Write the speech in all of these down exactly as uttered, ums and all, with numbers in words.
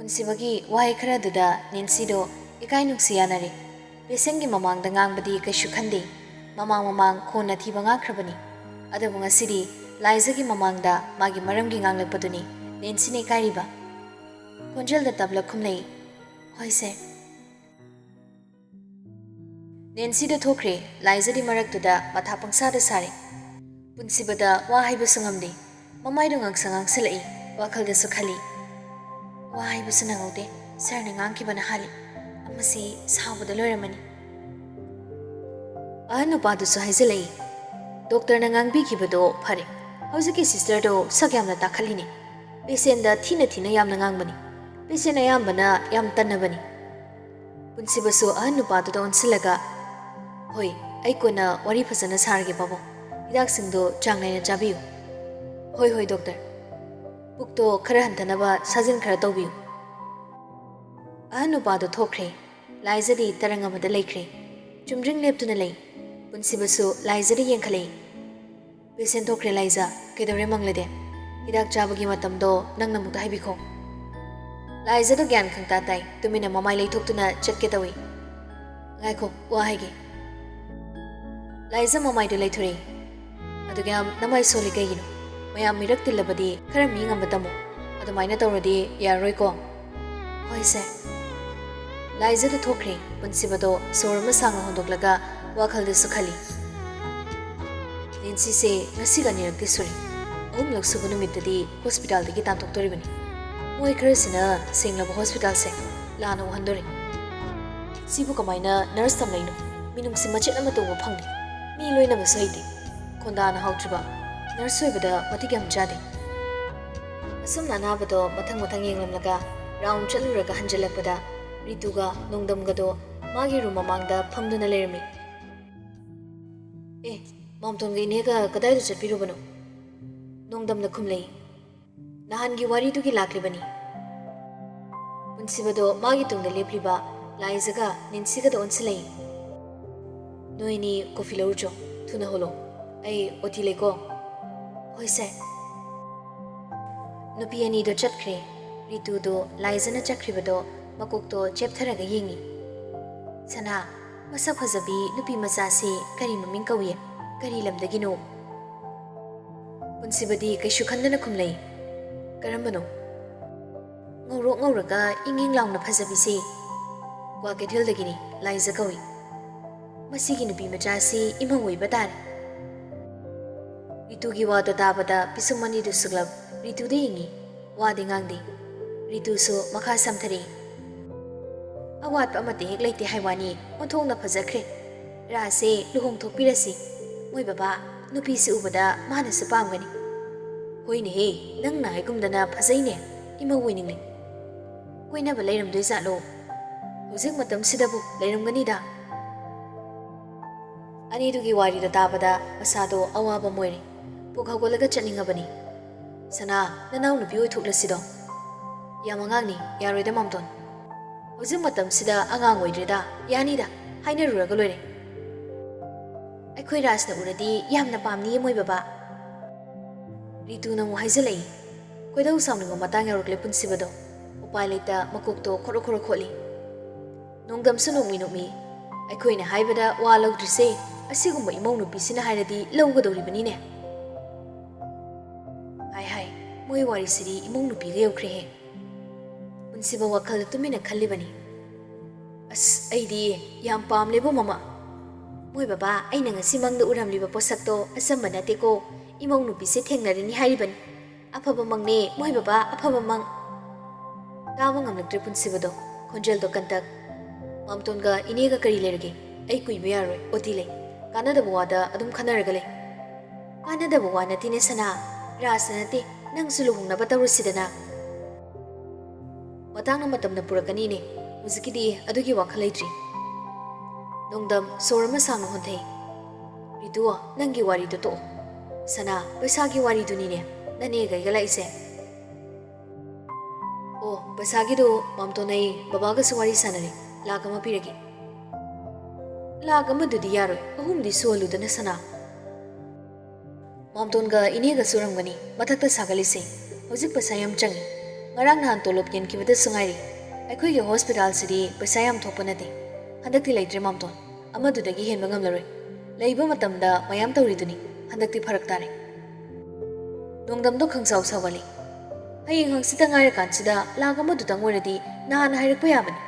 ꯁꯤꯕꯒꯤ ꯋꯥꯍꯩ ꯈꯔꯗꯨꯗ ꯅꯦꯟꯁꯤꯗꯣ ꯏꯀꯥꯏ ꯅꯨꯡꯁꯤ ꯌꯥꯅꯔꯦ꯫ ꯄꯦꯁꯦꯟꯒꯤ ꯃꯃꯥꯡꯗ ꯉꯥꯡꯕꯗꯤ ꯀꯩꯁꯨ ꯈꯟꯗꯦ꯫ ꯃꯃꯥꯡ ꯃꯃꯥꯡ ꯈꯣꯟꯅ ꯊꯤꯕ ꯉꯥꯛꯈ꯭ꯔꯕꯅꯤ꯫ ꯑꯗꯨꯕꯨ ꯉꯁꯤꯗꯤ ꯂꯥꯏꯖꯒꯤ ꯃꯃꯥꯡꯗ ꯃꯥꯒꯤ ꯃꯔꯝꯒꯤ ꯉꯥꯡꯂꯛꯄꯗꯨꯅꯤ ꯅꯦꯟꯁꯤꯅ ꯏꯀꯥꯏꯔꯤꯕ꯫ ꯈꯣꯟꯖꯦꯜꯗ ꯇꯞꯂ ꯈꯨꯝꯂꯛꯏ, "ꯍꯣꯏ ꯁꯦ"꯫ ꯅꯦꯟꯁꯤꯗꯣ ꯊꯣꯛꯈ꯭ꯔꯦ꯫ ꯂꯥꯏꯖꯗꯤ ꯃꯔꯛꯇꯨꯗ ꯃꯊꯥ ꯄꯪꯁꯥꯗ ꯁꯥꯔꯦ꯫ ꯄꯨꯟꯁꯤꯕꯗ ꯋꯥ ꯍꯥꯏꯕꯁꯨ ꯉꯝꯗꯦ꯫ ꯃꯃꯥꯏꯗꯣ ꯉꯥꯡꯁꯪ ꯉꯥꯡꯁꯤꯜꯂꯛꯏ꯫ ꯋꯥꯈꯜꯗꯁꯨ ꯈꯜꯂꯤ, "ꯋꯥ ꯍꯥꯏꯕꯁꯨ ꯅꯪꯍꯧꯗꯦ꯫ ꯁꯥꯔꯅ ꯉꯥꯡꯈꯤꯕꯅ ꯍꯥꯜꯂꯤ꯫ ꯑꯃꯁꯤ ꯁꯥꯎꯕꯗ ꯂꯣꯏꯔꯝꯃꯅꯤ"꯫ ꯑꯍꯟ ꯅꯨꯄꯥꯗꯨꯁꯨ ꯍꯥꯏꯖꯤꯜꯂꯛꯏ, "ꯗꯣꯛꯇꯔꯅ ꯉꯥꯡꯕꯤꯈꯤꯕꯗꯣ ꯐꯔꯦ꯫ ꯍꯧꯖꯤꯛꯀꯤ ꯁꯤꯁꯇꯔꯗꯣ ꯁꯛ ꯌꯥꯝꯅ ꯇꯥꯈꯠꯂꯤꯅꯦ꯫ ꯄꯦꯁꯦꯟꯗ ꯊꯤꯅ ꯊꯤꯅ ꯌꯥꯝꯅ ꯉꯥꯡꯕꯅꯤ꯫ ꯄꯦꯁꯦꯟ ꯑꯌꯥꯝꯕꯅ ꯌꯥꯝ ꯇꯟꯅꯕꯅꯤ"꯫ ꯄꯨꯟꯁꯤꯕꯁꯨ ꯑꯍꯟ ꯅꯨꯄꯥꯗꯨꯗ ꯑꯣꯟꯁꯤꯜꯂꯒ, "ꯍꯣꯏ, ꯑꯩ ꯀꯣꯟꯅ ꯋꯥꯔꯤ ꯐꯖꯅ ꯁꯥꯔꯒꯦ ꯄꯥꯕꯨꯡ꯫ ꯍꯤꯗꯥꯛꯁꯤꯡꯗꯣ ꯆꯥꯡ ꯅꯥꯏꯅ ꯆꯥꯕꯤꯌꯨ"꯫ "ꯍꯣꯏ, ꯍꯣꯏ, ꯗꯣꯛꯇꯔ꯫ ꯄꯨꯛꯇꯣ ꯈꯔ ꯍꯟꯊꯅꯕ ꯁꯥꯖꯦꯜ ꯈꯔ ꯇꯧꯕꯤꯌꯨ"꯫ ꯑꯍꯟ ꯅꯨꯄꯥꯗꯣ ꯊꯣꯛꯈ꯭ꯔꯦ꯫ ꯂꯥꯏꯖꯗꯤ ꯇꯔꯪ ꯑꯃꯗ ꯂꯩꯈ꯭ꯔꯦ꯫ ꯆꯨꯝꯗ꯭ꯔꯤꯡ ꯂꯦꯞꯇꯨꯅ ꯂꯩ꯫ ꯄꯨꯟꯁꯤꯕꯁꯨ ꯂꯥꯏꯖꯗ ꯌꯦꯡꯈꯠꯂꯛꯏ꯫ "ꯄꯦꯁꯦꯟ ꯊꯣꯛꯈ꯭ꯔꯦ ꯂꯥꯏꯖ, ꯀꯩꯗꯧꯔꯦ ꯃꯪꯂꯗꯦ? ꯍꯤꯗꯥꯛ ꯆꯥꯕꯒꯤ ꯃꯇꯝꯗꯣ ꯅꯪꯅ ꯑꯃꯨꯛꯇ ꯍꯥꯏꯕꯤꯈꯣ"꯫ ꯂꯥꯏꯖꯗꯣ ꯒ꯭ꯌꯥꯟ ꯈꯪꯇꯥ ꯇꯥꯏ, ꯇꯨꯃꯤꯟꯅ ꯃꯃꯥꯏ ꯂꯩꯊꯣꯛꯇꯨꯅ ꯆꯠꯀꯦ ꯇꯧꯏ꯫ "ꯉꯥꯏꯈꯣ, ꯋꯥ ꯍꯥꯏꯒꯦ"꯫ ꯂꯥꯏꯖ ꯃꯃꯥꯏꯗꯣ ꯂꯩꯊꯣꯔꯛꯏ꯫ "ꯑꯗꯨꯛ ꯌꯥꯝ ꯅꯃꯥꯏ ꯁꯣꯜꯂꯤ ꯀꯩꯒꯤꯅꯣ? ꯃꯌꯥꯝ ꯃꯤꯔꯛ ꯇꯤꯜꯂꯕꯗꯤ ꯈꯔ ꯃꯤ ꯉꯝꯕ ꯇꯝꯃꯨ꯫ ꯑꯗꯨꯃꯥꯏꯅ ꯇꯧꯔꯗꯤ ꯌꯥꯔꯔꯣꯏꯀꯣ"꯫ "ꯍꯣꯏ ꯁꯥꯔ"꯫ ꯂꯥꯏꯖꯗ ꯊꯣꯛꯈ꯭ꯔꯦ꯫ ꯄꯨꯟꯁꯤꯕꯗꯣ ꯁꯣꯔ ꯑꯃ ꯁꯥꯡꯅ ꯍꯣꯟꯗꯣꯛꯂꯒ ꯋꯥꯈꯜꯗꯁꯨ ꯈꯜꯂꯤ꯫ "ꯅꯦꯟꯁꯤꯁꯦ ꯉꯁꯤꯒ ꯑꯅꯤꯔꯛꯇꯤ ꯁꯨꯔꯦ꯫ ꯑꯍꯨꯝꯂꯛ ꯁꯨꯕ ꯅꯨꯃꯤꯠꯇꯗꯤ ꯍꯣꯁꯄꯤꯇꯥꯜꯗꯒꯤ ꯇꯥꯟꯊꯣꯛꯇꯣꯔꯤꯕꯅꯤ꯫ ꯃꯣꯏ ꯈꯔꯁꯤꯅ ꯁꯦꯡꯂꯕ ꯍꯣꯁꯄꯤꯇꯥꯜꯁꯦ ꯂꯥꯟꯅ ꯎꯍꯟꯗꯣꯔꯦ꯫ ꯁꯤꯕꯨ ꯀꯃꯥꯏꯅ ꯅꯔꯁ ꯇꯝꯂꯛꯏꯅꯣ? ꯃꯤꯅꯨꯡꯁꯤ ꯃꯆꯦꯠ ꯑꯃꯠꯇ ꯎꯕ ꯐꯪꯗꯦ꯫ ꯃꯤ ꯂꯣꯏꯅꯕꯁꯨ ꯍꯩꯇꯦ꯫ ꯈꯣꯟꯗꯥꯅ ꯍꯥꯎꯇ꯭ꯔꯤꯕ꯫ ꯅꯔꯁ ꯑꯣꯏꯕꯗ ꯃꯇꯤꯛ ꯌꯥꯝ ꯆꯥꯗꯦ"꯫ ꯑꯁꯨꯝꯅ ꯑꯅꯥꯕꯗꯣ ꯃꯊꯪ ꯃꯊꯪ ꯌꯦꯡꯂꯝꯂꯒ ꯔꯥꯎꯟ ꯆꯠꯂꯨꯔꯒ ꯍꯟꯖꯤꯜꯂꯛꯄꯗ ꯔꯤꯇꯨꯒ ꯅꯣꯡꯗꯝꯒꯗꯣ ꯃꯥꯒꯤ ꯔꯨꯝ ꯃꯃꯥꯡꯗ ꯐꯝꯗꯨꯅ ꯂꯩꯔꯝꯃꯤ꯫ "ꯑꯦ, ꯃꯥꯝꯇꯣꯟꯒ ꯏꯅꯦꯒ ꯀꯗꯥꯏꯗ ꯆꯠꯄꯤꯔꯨꯕꯅꯣ?" ꯅꯣꯡꯗꯝꯅ ꯈꯨꯝꯂꯛꯏ꯫ "ꯅꯍꯥꯟꯒꯤ ꯋꯥꯔꯤꯗꯨꯒꯤ ꯂꯥꯛꯂꯤꯕꯅꯤ"꯫ ꯄꯨꯟꯁꯤꯕꯗꯣ ꯃꯥꯒꯤ ꯇꯨꯡꯗ ꯂꯦꯞꯂꯤꯕ ꯂꯥꯏꯖꯒ ꯅꯦꯟꯁꯤꯒꯗ ꯑꯣꯟꯁꯤꯜꯂꯛꯏ꯫ "ꯅꯣꯏꯅꯤ ꯀꯣꯐꯤ ꯂꯧꯔꯨꯆꯣ, ꯊꯨꯅ ꯍꯣꯜꯂꯣ꯫ ꯑꯩ ꯑꯣꯇꯤ ꯂꯩꯀꯣ"꯫ "ꯍꯣꯏ ꯁꯥꯔ"꯫ ꯅꯨꯄꯤ ꯑꯅꯤꯗꯣ ꯆꯠꯈ꯭ꯔꯦ꯫ ꯔꯤꯇꯨꯗꯣ ꯂꯥꯏꯖꯅ ꯆꯠꯈ꯭ꯔꯤꯕꯗꯣ ꯃꯀꯣꯛꯇꯣ ꯆꯦꯞꯊꯔꯒ ꯌꯦꯡꯉꯤ꯫ "ꯁꯅꯥ, ꯃꯁꯛ ꯐꯖꯕꯤ ꯅꯨꯄꯤ ꯃꯆꯥꯁꯤ ꯀꯔꯤ ꯃꯃꯤꯡ ꯀꯧꯏ? ꯀꯔꯤ ꯂꯝꯗꯒꯤꯅꯣ?" ꯄꯨꯟꯁꯤꯕꯗꯤ ꯀꯩꯁꯨ ꯈꯟꯗꯅ ꯈꯨꯝꯂꯩ꯫ "ꯀꯔꯝꯕꯅꯣ?" "ꯉꯧꯔꯣꯛ ꯉꯧꯔꯒ ꯏꯪ ꯏꯪ ꯂꯥꯎꯅ ꯐꯖꯕꯤꯁꯤ ꯀ꯭ꯋꯥꯀꯩꯊꯦꯜꯗꯒꯤꯅꯤ, ꯂꯥꯏꯖ ꯀꯧꯏ꯫ ꯃꯁꯤꯒꯤ ꯅꯨꯄꯤ ꯃꯆꯥꯁꯤ ꯏꯃꯧ ꯑꯣꯏꯕ ꯇꯥꯔꯦ꯫" ꯔꯤꯇꯨꯒꯤ ꯋꯥꯗꯣ ꯇꯥꯕꯗ ꯄꯤꯁꯨꯝ ꯑꯅꯤꯗꯨ ꯁꯨꯛꯂꯞ ꯔꯤꯇꯨꯗ ꯌꯦꯡꯉꯤ꯫ ꯋꯥꯗꯤ ꯉꯥꯡꯗꯦ꯫ ꯔꯤꯇꯨꯁꯨ ꯃꯈꯥ ꯁꯝꯊꯔꯛꯏ꯫ "ꯑꯋꯥꯠꯄ ꯑꯃꯠꯇ ꯍꯦꯛ ꯂꯩꯇꯦ ꯍꯥꯏ ꯋꯥꯅꯤ, ꯑꯣꯟꯊꯣꯛꯅ ꯐꯖꯈ꯭ꯔꯦ꯫ ꯔꯥꯁꯦ ꯂꯨꯍꯣꯡꯊꯣꯛꯄꯤꯔꯁꯤ꯫ ꯃꯣꯏ ꯕꯕꯥ, ꯅꯨꯄꯤꯁꯤ ꯎꯕꯗ ꯃꯥꯅꯁꯨ ꯄꯥꯝꯒꯅꯤ꯫" "ꯍꯣꯏꯅꯦꯍꯦ, ꯅꯪꯅ ꯍꯥꯏꯒꯨꯝꯗꯅ ꯐꯖꯩꯅꯦ, ꯏꯃꯧ ꯑꯣꯏꯅꯤꯡꯂꯦ꯫" "ꯀꯣꯏꯅꯕ ꯂꯩꯔꯝꯗꯣꯏ ꯖꯥꯠꯂꯣ? ꯍꯧꯖꯤꯛ ꯃꯇꯝꯁꯤꯗꯕꯨ ꯂꯩꯔꯝꯒꯅꯤꯗ꯫" ꯑꯅꯤꯗꯨꯒꯤ ꯋꯥꯔꯤꯗꯣ ꯇꯥꯕꯗ ꯃꯁꯥꯗꯣ ꯑꯋꯥꯕ ꯃꯣꯏꯔꯦ꯫ ꯄꯨꯛ ꯍꯧꯒꯠꯂꯒ ꯆꯠꯅꯤꯡꯉꯕꯅꯤ꯫ "ꯁꯅꯥ, ꯅꯅꯥꯎ ꯅꯨꯄꯤ ꯑꯣꯏꯊꯣꯛꯂꯁꯤꯗꯣ꯫" "ꯌꯥꯝ ꯑꯉꯥꯡꯅꯤ, ꯌꯥꯔꯣꯏꯗ ꯃꯥꯝꯇꯣꯟ꯫" "ꯍꯧꯖꯤꯛ ꯃꯇꯝꯁꯤꯗ ꯑꯉꯥꯡ ꯑꯣꯏꯗ꯭ꯔꯦꯗ, ꯌꯥꯅꯤꯗ, ꯍꯥꯏꯅꯔꯨꯔꯒ ꯂꯣꯏꯔꯦ꯫" "ꯑꯩꯈꯣꯏ ꯔꯥꯖꯅ ꯎꯔꯗꯤ ꯌꯥꯝꯅ ꯄꯥꯝꯅꯤꯌꯦ ꯃꯣꯏ ꯕꯕꯥ꯫" ꯔꯤꯇꯨꯅ ꯑꯃꯨꯛ ꯍꯥꯏꯖꯤꯜꯂꯛꯏ꯫ ꯈꯣꯏꯗꯧ ꯁꯥꯎꯅꯤꯡꯕ ꯃꯇꯥꯡ ꯌꯧꯔꯛꯂꯦ ꯄꯨꯟꯁꯤꯕꯗꯣ꯫ ꯎꯄꯥꯏ ꯂꯩꯇ ꯃꯀꯣꯛꯇꯣ ꯈꯣꯔꯣ ꯈꯣꯔꯣ ꯈꯣꯠꯂꯤ꯫ ꯅꯣꯡꯗꯝꯁꯨ ꯅꯣꯛꯃꯤ ꯅꯣꯛꯃꯤ꯫ "ꯑꯩꯈꯣꯏꯅ ꯍꯥꯏꯕꯗ ꯋꯥ ꯂꯧꯗ꯭ꯔꯤꯁꯦ ꯑꯁꯤꯒꯨꯝꯕ ꯏꯃꯧ ꯅꯨꯄꯤꯁꯤꯅ ꯍꯥꯏꯔꯗꯤ ꯂꯧꯒꯗꯧꯔꯤꯕꯅꯤꯅꯦ꯫" ꯍꯥꯏ ꯍꯥꯏ, ꯃꯣꯏ ꯋꯥꯔꯤꯁꯤꯗꯤ ꯏꯃꯧ ꯅꯨꯄꯤꯒ ꯌꯧꯈ꯭ꯔꯦꯍꯦ꯫ ꯄꯨꯟꯁꯤꯕ ꯋꯥꯈꯜꯗ ꯇꯨꯃꯤꯟꯅ ꯈꯜꯂꯤꯕꯅꯤ꯫ "ꯑꯁ, ꯑꯩꯗꯤ ꯌꯥꯝ ꯄꯥꯝꯂꯦꯕꯣ ꯃꯃꯥ꯫ ꯃꯣꯏ ꯕꯕꯥ, ꯑꯩꯅ ꯉꯁꯤ ꯃꯪꯗ ꯎꯔꯝꯂꯤꯕ ꯄꯣꯠꯁꯛꯇꯣ ꯑꯆꯝꯕ ꯅꯠꯇꯦꯀꯣ꯫ ꯏꯃꯧ ꯅꯨꯄꯤꯁꯦ ꯊꯦꯡꯅꯔꯅꯤ ꯍꯥꯏꯔꯤꯕꯅꯤ꯫ ꯑꯐꯕ ꯃꯪꯅꯦ, ꯃꯣꯏ ꯕꯕꯥ, ꯑꯐꯕ ꯃꯪ꯫" ꯇꯥꯕ ꯉꯝꯂꯛꯇ꯭ꯔꯦ ꯄꯨꯟꯁꯤꯕꯗꯣ꯫ ꯈꯣꯟꯖꯦꯜꯗꯣ ꯀꯟꯇꯛ꯫ "ꯃꯥꯝꯇꯣꯟꯒ ꯏꯅꯦꯒ ꯀꯔꯤ ꯂꯩꯔꯒꯦ? ꯑꯩ ꯀꯨꯏꯕ ꯌꯥꯔꯣꯏ, ꯑꯣꯇꯤ ꯂꯩ꯫ ꯀꯥꯟꯅꯗꯕ ꯋꯥꯗ ꯑꯗꯨꯝ ꯈꯟꯅꯔꯒ ꯂꯩ꯫" "ꯀꯥꯟꯅꯗꯕ ꯋꯥ ꯅꯠꯇꯦꯅꯦ ꯁꯅꯥ, ꯔꯥꯖꯅ ꯅꯠꯇꯦ, ꯅꯪꯁꯨ ꯂꯨꯍꯣꯡꯅꯕ ꯇꯧꯔꯁꯤꯗꯅ꯫" "ꯃꯇꯥꯡꯅ ꯃꯇꯝꯅ ꯄꯨꯔꯛꯀꯅꯤꯅꯦ, ꯍꯧꯖꯤꯛꯀꯤꯗꯤ ꯑꯗꯨꯒꯤ ꯋꯥꯈꯜ ꯂꯩꯇ꯭ꯔꯤ꯫" ꯅꯣꯡꯗꯝ ꯁꯣꯔ ꯑꯃ ꯁꯥꯡꯅ ꯍꯣꯟꯊꯩ꯫ "ꯔꯤꯇꯨ, ꯅꯪꯒꯤ ꯋꯥꯔꯤꯗꯣ ꯇꯣꯛꯑꯣ꯫ ꯁꯅꯥ, ꯄꯩꯁꯥꯒꯤ ꯋꯥꯔꯤꯗꯨꯅꯤꯅꯦ ꯅꯅꯦꯒ ꯑꯩꯒ ꯂꯥꯛꯏꯁꯦ꯫" "ꯑꯣ, ꯄꯩꯁꯥꯒꯤꯗꯣ ꯃꯥꯝꯇꯣꯟ ꯑꯩ ꯕꯕꯥꯒꯁꯨ ꯋꯥꯔꯤ ꯁꯥꯟꯅꯔꯦ, ꯂꯥꯛ ꯑꯃ ꯄꯤꯔꯒꯦ꯫" "ꯂꯥꯛ ꯑꯃꯗꯨꯗꯤ ꯌꯥꯔꯣꯏ, ꯑꯍꯨꯝꯗꯤ ꯁꯨꯍꯜꯂꯨꯗꯅ ꯁꯅꯥ꯫" "ꯃꯥꯝꯇꯣꯟꯒ ꯏꯅꯦꯒꯁꯨ ꯑꯣꯏꯔꯝꯒꯅꯤ ꯃꯊꯛꯇ ꯁꯥꯒꯠꯂꯤꯁꯦ꯫ ꯍꯧꯖꯤꯛ ꯄꯩꯁꯥ ꯌꯥꯝ ꯆꯪꯉꯤ꯫ ꯉꯔꯥꯡ ꯅꯍꯥꯟ ꯇꯣꯂꯣꯞ ꯌꯦꯟꯈꯤꯕꯗꯁꯨ ꯉꯥꯏꯔꯤ꯫ ꯑꯩꯈꯣꯏꯒꯤ ꯍꯣꯁꯄꯤꯇꯥꯜꯁꯤꯗꯤ ꯄꯩꯁꯥ ꯌꯥꯝ ꯊꯣꯛꯄ ꯅꯠꯇꯦ꯫ ꯍꯟꯗꯛꯇꯤ ꯂꯩꯇ꯭ꯔꯦ ꯃꯥꯝꯇꯣꯟ꯫ ꯑꯃꯗꯨꯗꯒꯤ ꯍꯦꯟꯕ ꯉꯝꯂꯔꯣꯏ꯫ ꯂꯩꯕ ꯃꯇꯝꯗ ꯃꯌꯥꯝ ꯇꯧꯔꯤꯗꯨꯅꯤ, ꯍꯟꯗꯛꯇꯤ ꯐꯔꯛ ꯇꯥꯔꯦ꯫ ꯅꯣꯡꯗꯝꯗꯣ ꯈꯪꯁꯥꯎ ꯁꯥꯎꯒꯠꯂꯤ꯫ ꯍꯌꯦꯡ ꯍꯪꯆꯤꯠꯇ ꯉꯥꯏꯔꯀꯥꯟꯁꯤꯗ ꯂꯥꯛ ꯑꯃꯗꯨꯇꯪ ꯑꯣꯏꯔꯗꯤ ꯅꯍꯥꯟ ꯍꯥꯏꯔꯛꯄ ꯌꯥꯕꯅꯤ꯫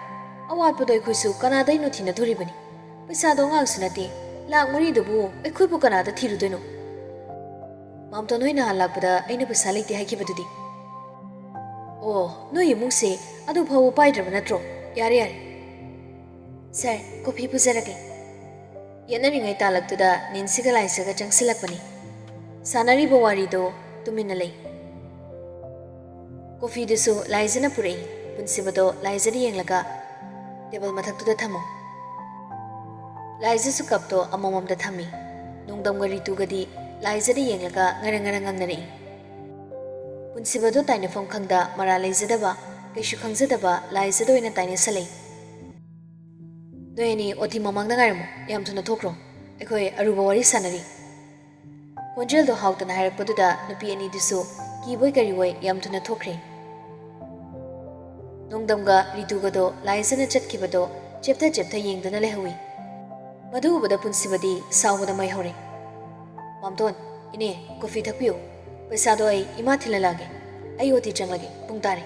ꯑꯋꯥꯠꯄꯗꯣ ꯑꯩꯈꯣꯏꯁꯨ ꯀꯅꯥꯗꯩꯅꯣ ꯊꯤꯅꯗꯣꯔꯤꯕꯅꯤ? ꯄꯩꯁꯥꯗꯣ ꯑꯉꯥꯡꯁꯨ ꯅꯠꯇꯦ꯫ ꯂꯥꯛ ꯃꯔꯤꯗꯨꯕꯨ ꯑꯩꯈꯣꯏꯕꯨ ꯀꯅꯥꯗ ꯊꯤꯔꯨꯗꯣꯏꯅꯣ? ꯃꯥꯝꯇꯣꯟ ꯍꯣꯏ ꯅꯍꯥꯟ ꯂꯥꯛꯄꯗ ꯑꯩꯅ ꯄꯩꯁꯥ ꯂꯩꯇꯦ ꯍꯥꯏꯈꯤꯕꯗꯨꯗꯤ? ꯑꯣ, ꯅꯣꯏ ꯏꯃꯨꯡꯁꯦ ꯑꯗꯨ ꯐꯥꯎꯕ ꯄꯥꯏꯗ꯭ꯔꯕ ꯅꯠꯇ꯭ꯔꯣ? ꯌꯥꯔꯦ, ꯌꯥꯔꯦ꯫ ꯁꯥꯔ, ꯀꯣꯐꯤ ꯄꯨꯖꯔꯒꯦ꯫ ꯌꯦꯠꯅꯔꯤꯉꯩ ꯇꯥꯂꯛꯇꯨꯗ ꯅꯤꯟꯁꯤꯒ ꯂꯥꯏꯖꯒ ꯆꯪꯁꯤꯜꯂꯛꯄꯅꯤ꯫ ꯁꯥꯟꯅꯔꯤꯕ ꯋꯥꯔꯤꯗꯣ ꯇꯨꯃꯤꯟꯅ ꯂꯩ꯫ ꯀꯣꯐꯤꯗꯨꯁꯨ ꯂꯥꯏꯖꯅ ꯄꯨꯔꯛꯏ꯫ ꯄꯨꯟꯁꯤꯕꯗꯣ ꯂꯥꯏꯖꯅ ꯌꯦꯡꯂꯒ, "ꯇꯦꯕꯜ ꯃꯊꯛꯇꯨꯗ ꯊꯝꯃꯨ꯫" ꯂꯥꯏꯖꯁꯨ ꯀꯞꯇꯣ ꯑꯃꯃꯝꯗ ꯊꯝꯃꯤ꯫ ꯅꯣꯡꯗꯝꯒ ꯔꯤꯇꯨꯒꯗꯤ ꯂꯥꯏꯖꯗ ꯌꯦꯡꯂꯒ ꯉꯔꯪ ꯉꯔꯪ ꯉꯪꯅꯔꯛꯏ꯫ ꯄꯨꯟꯁꯤꯕꯗꯣ ꯇꯥꯏꯅꯐꯝ ꯈꯪꯗ ꯃꯔꯥ ꯂꯩꯖꯗꯕ, ꯀꯩꯁꯨ ꯈꯪꯖꯗꯕ ꯂꯥꯏꯖꯗ ꯑꯣꯏꯅ ꯇꯥꯏꯅꯁꯜꯂꯛꯏ꯫ "ꯅꯣꯏ ꯑꯅꯤ ꯑꯣꯇꯤ ꯃꯃꯥꯡꯗ ꯉꯥꯏꯔꯝꯃꯨ, ꯌꯥꯝ ꯊꯨꯅ ꯊꯣꯛꯈ꯭ꯔꯣ, ꯑꯩꯈꯣꯏ ꯑꯔꯨꯕ ꯋꯥꯔꯤ ꯁꯥꯟꯅꯔꯤ꯫" ꯈꯣꯟꯖꯦꯜꯗꯣ ꯍꯥꯎꯇꯅ ꯍꯥꯏꯔꯛꯄꯗꯨꯗ ꯅꯨꯄꯤ ꯑꯅꯤꯗꯨꯁꯨ ꯀꯤꯕꯣꯏ ꯀꯔꯤꯕꯣꯏ ꯌꯥꯝ ꯊꯨꯅ ꯊꯣꯛꯈ꯭ꯔꯦ꯫ ꯅꯣꯡꯗꯝꯒ ꯔꯤꯇꯨꯒꯗꯣ ꯂꯥꯏꯖꯅ ꯆꯠꯈꯤꯕꯗꯣ ꯆꯦꯞꯊ ꯆꯦꯞꯊ ꯌꯦꯡꯗꯨꯅ ꯂꯩꯍꯧꯏ꯫ ꯃꯗꯨ ꯎꯕꯗ ꯄꯨꯟꯁꯤꯕꯗꯤ ꯁꯥꯎꯕꯗ ꯃꯩ ꯍꯧꯔꯦ꯫ "ꯃꯥꯝꯇꯣꯟ, ꯏꯅꯦ, ꯀꯣꯐꯤ ꯊꯛꯄꯤꯌꯨ꯫ ꯄꯩꯁꯥꯗꯣ ꯑꯩ ꯏꯃꯥ ꯊꯤꯜꯍꯜꯂꯛꯑꯒꯦ꯫ ꯑꯩ ꯑꯣꯇꯤ ꯆꯪꯂꯒꯦ, ꯄꯨꯡ ꯇꯥꯔꯦ꯫"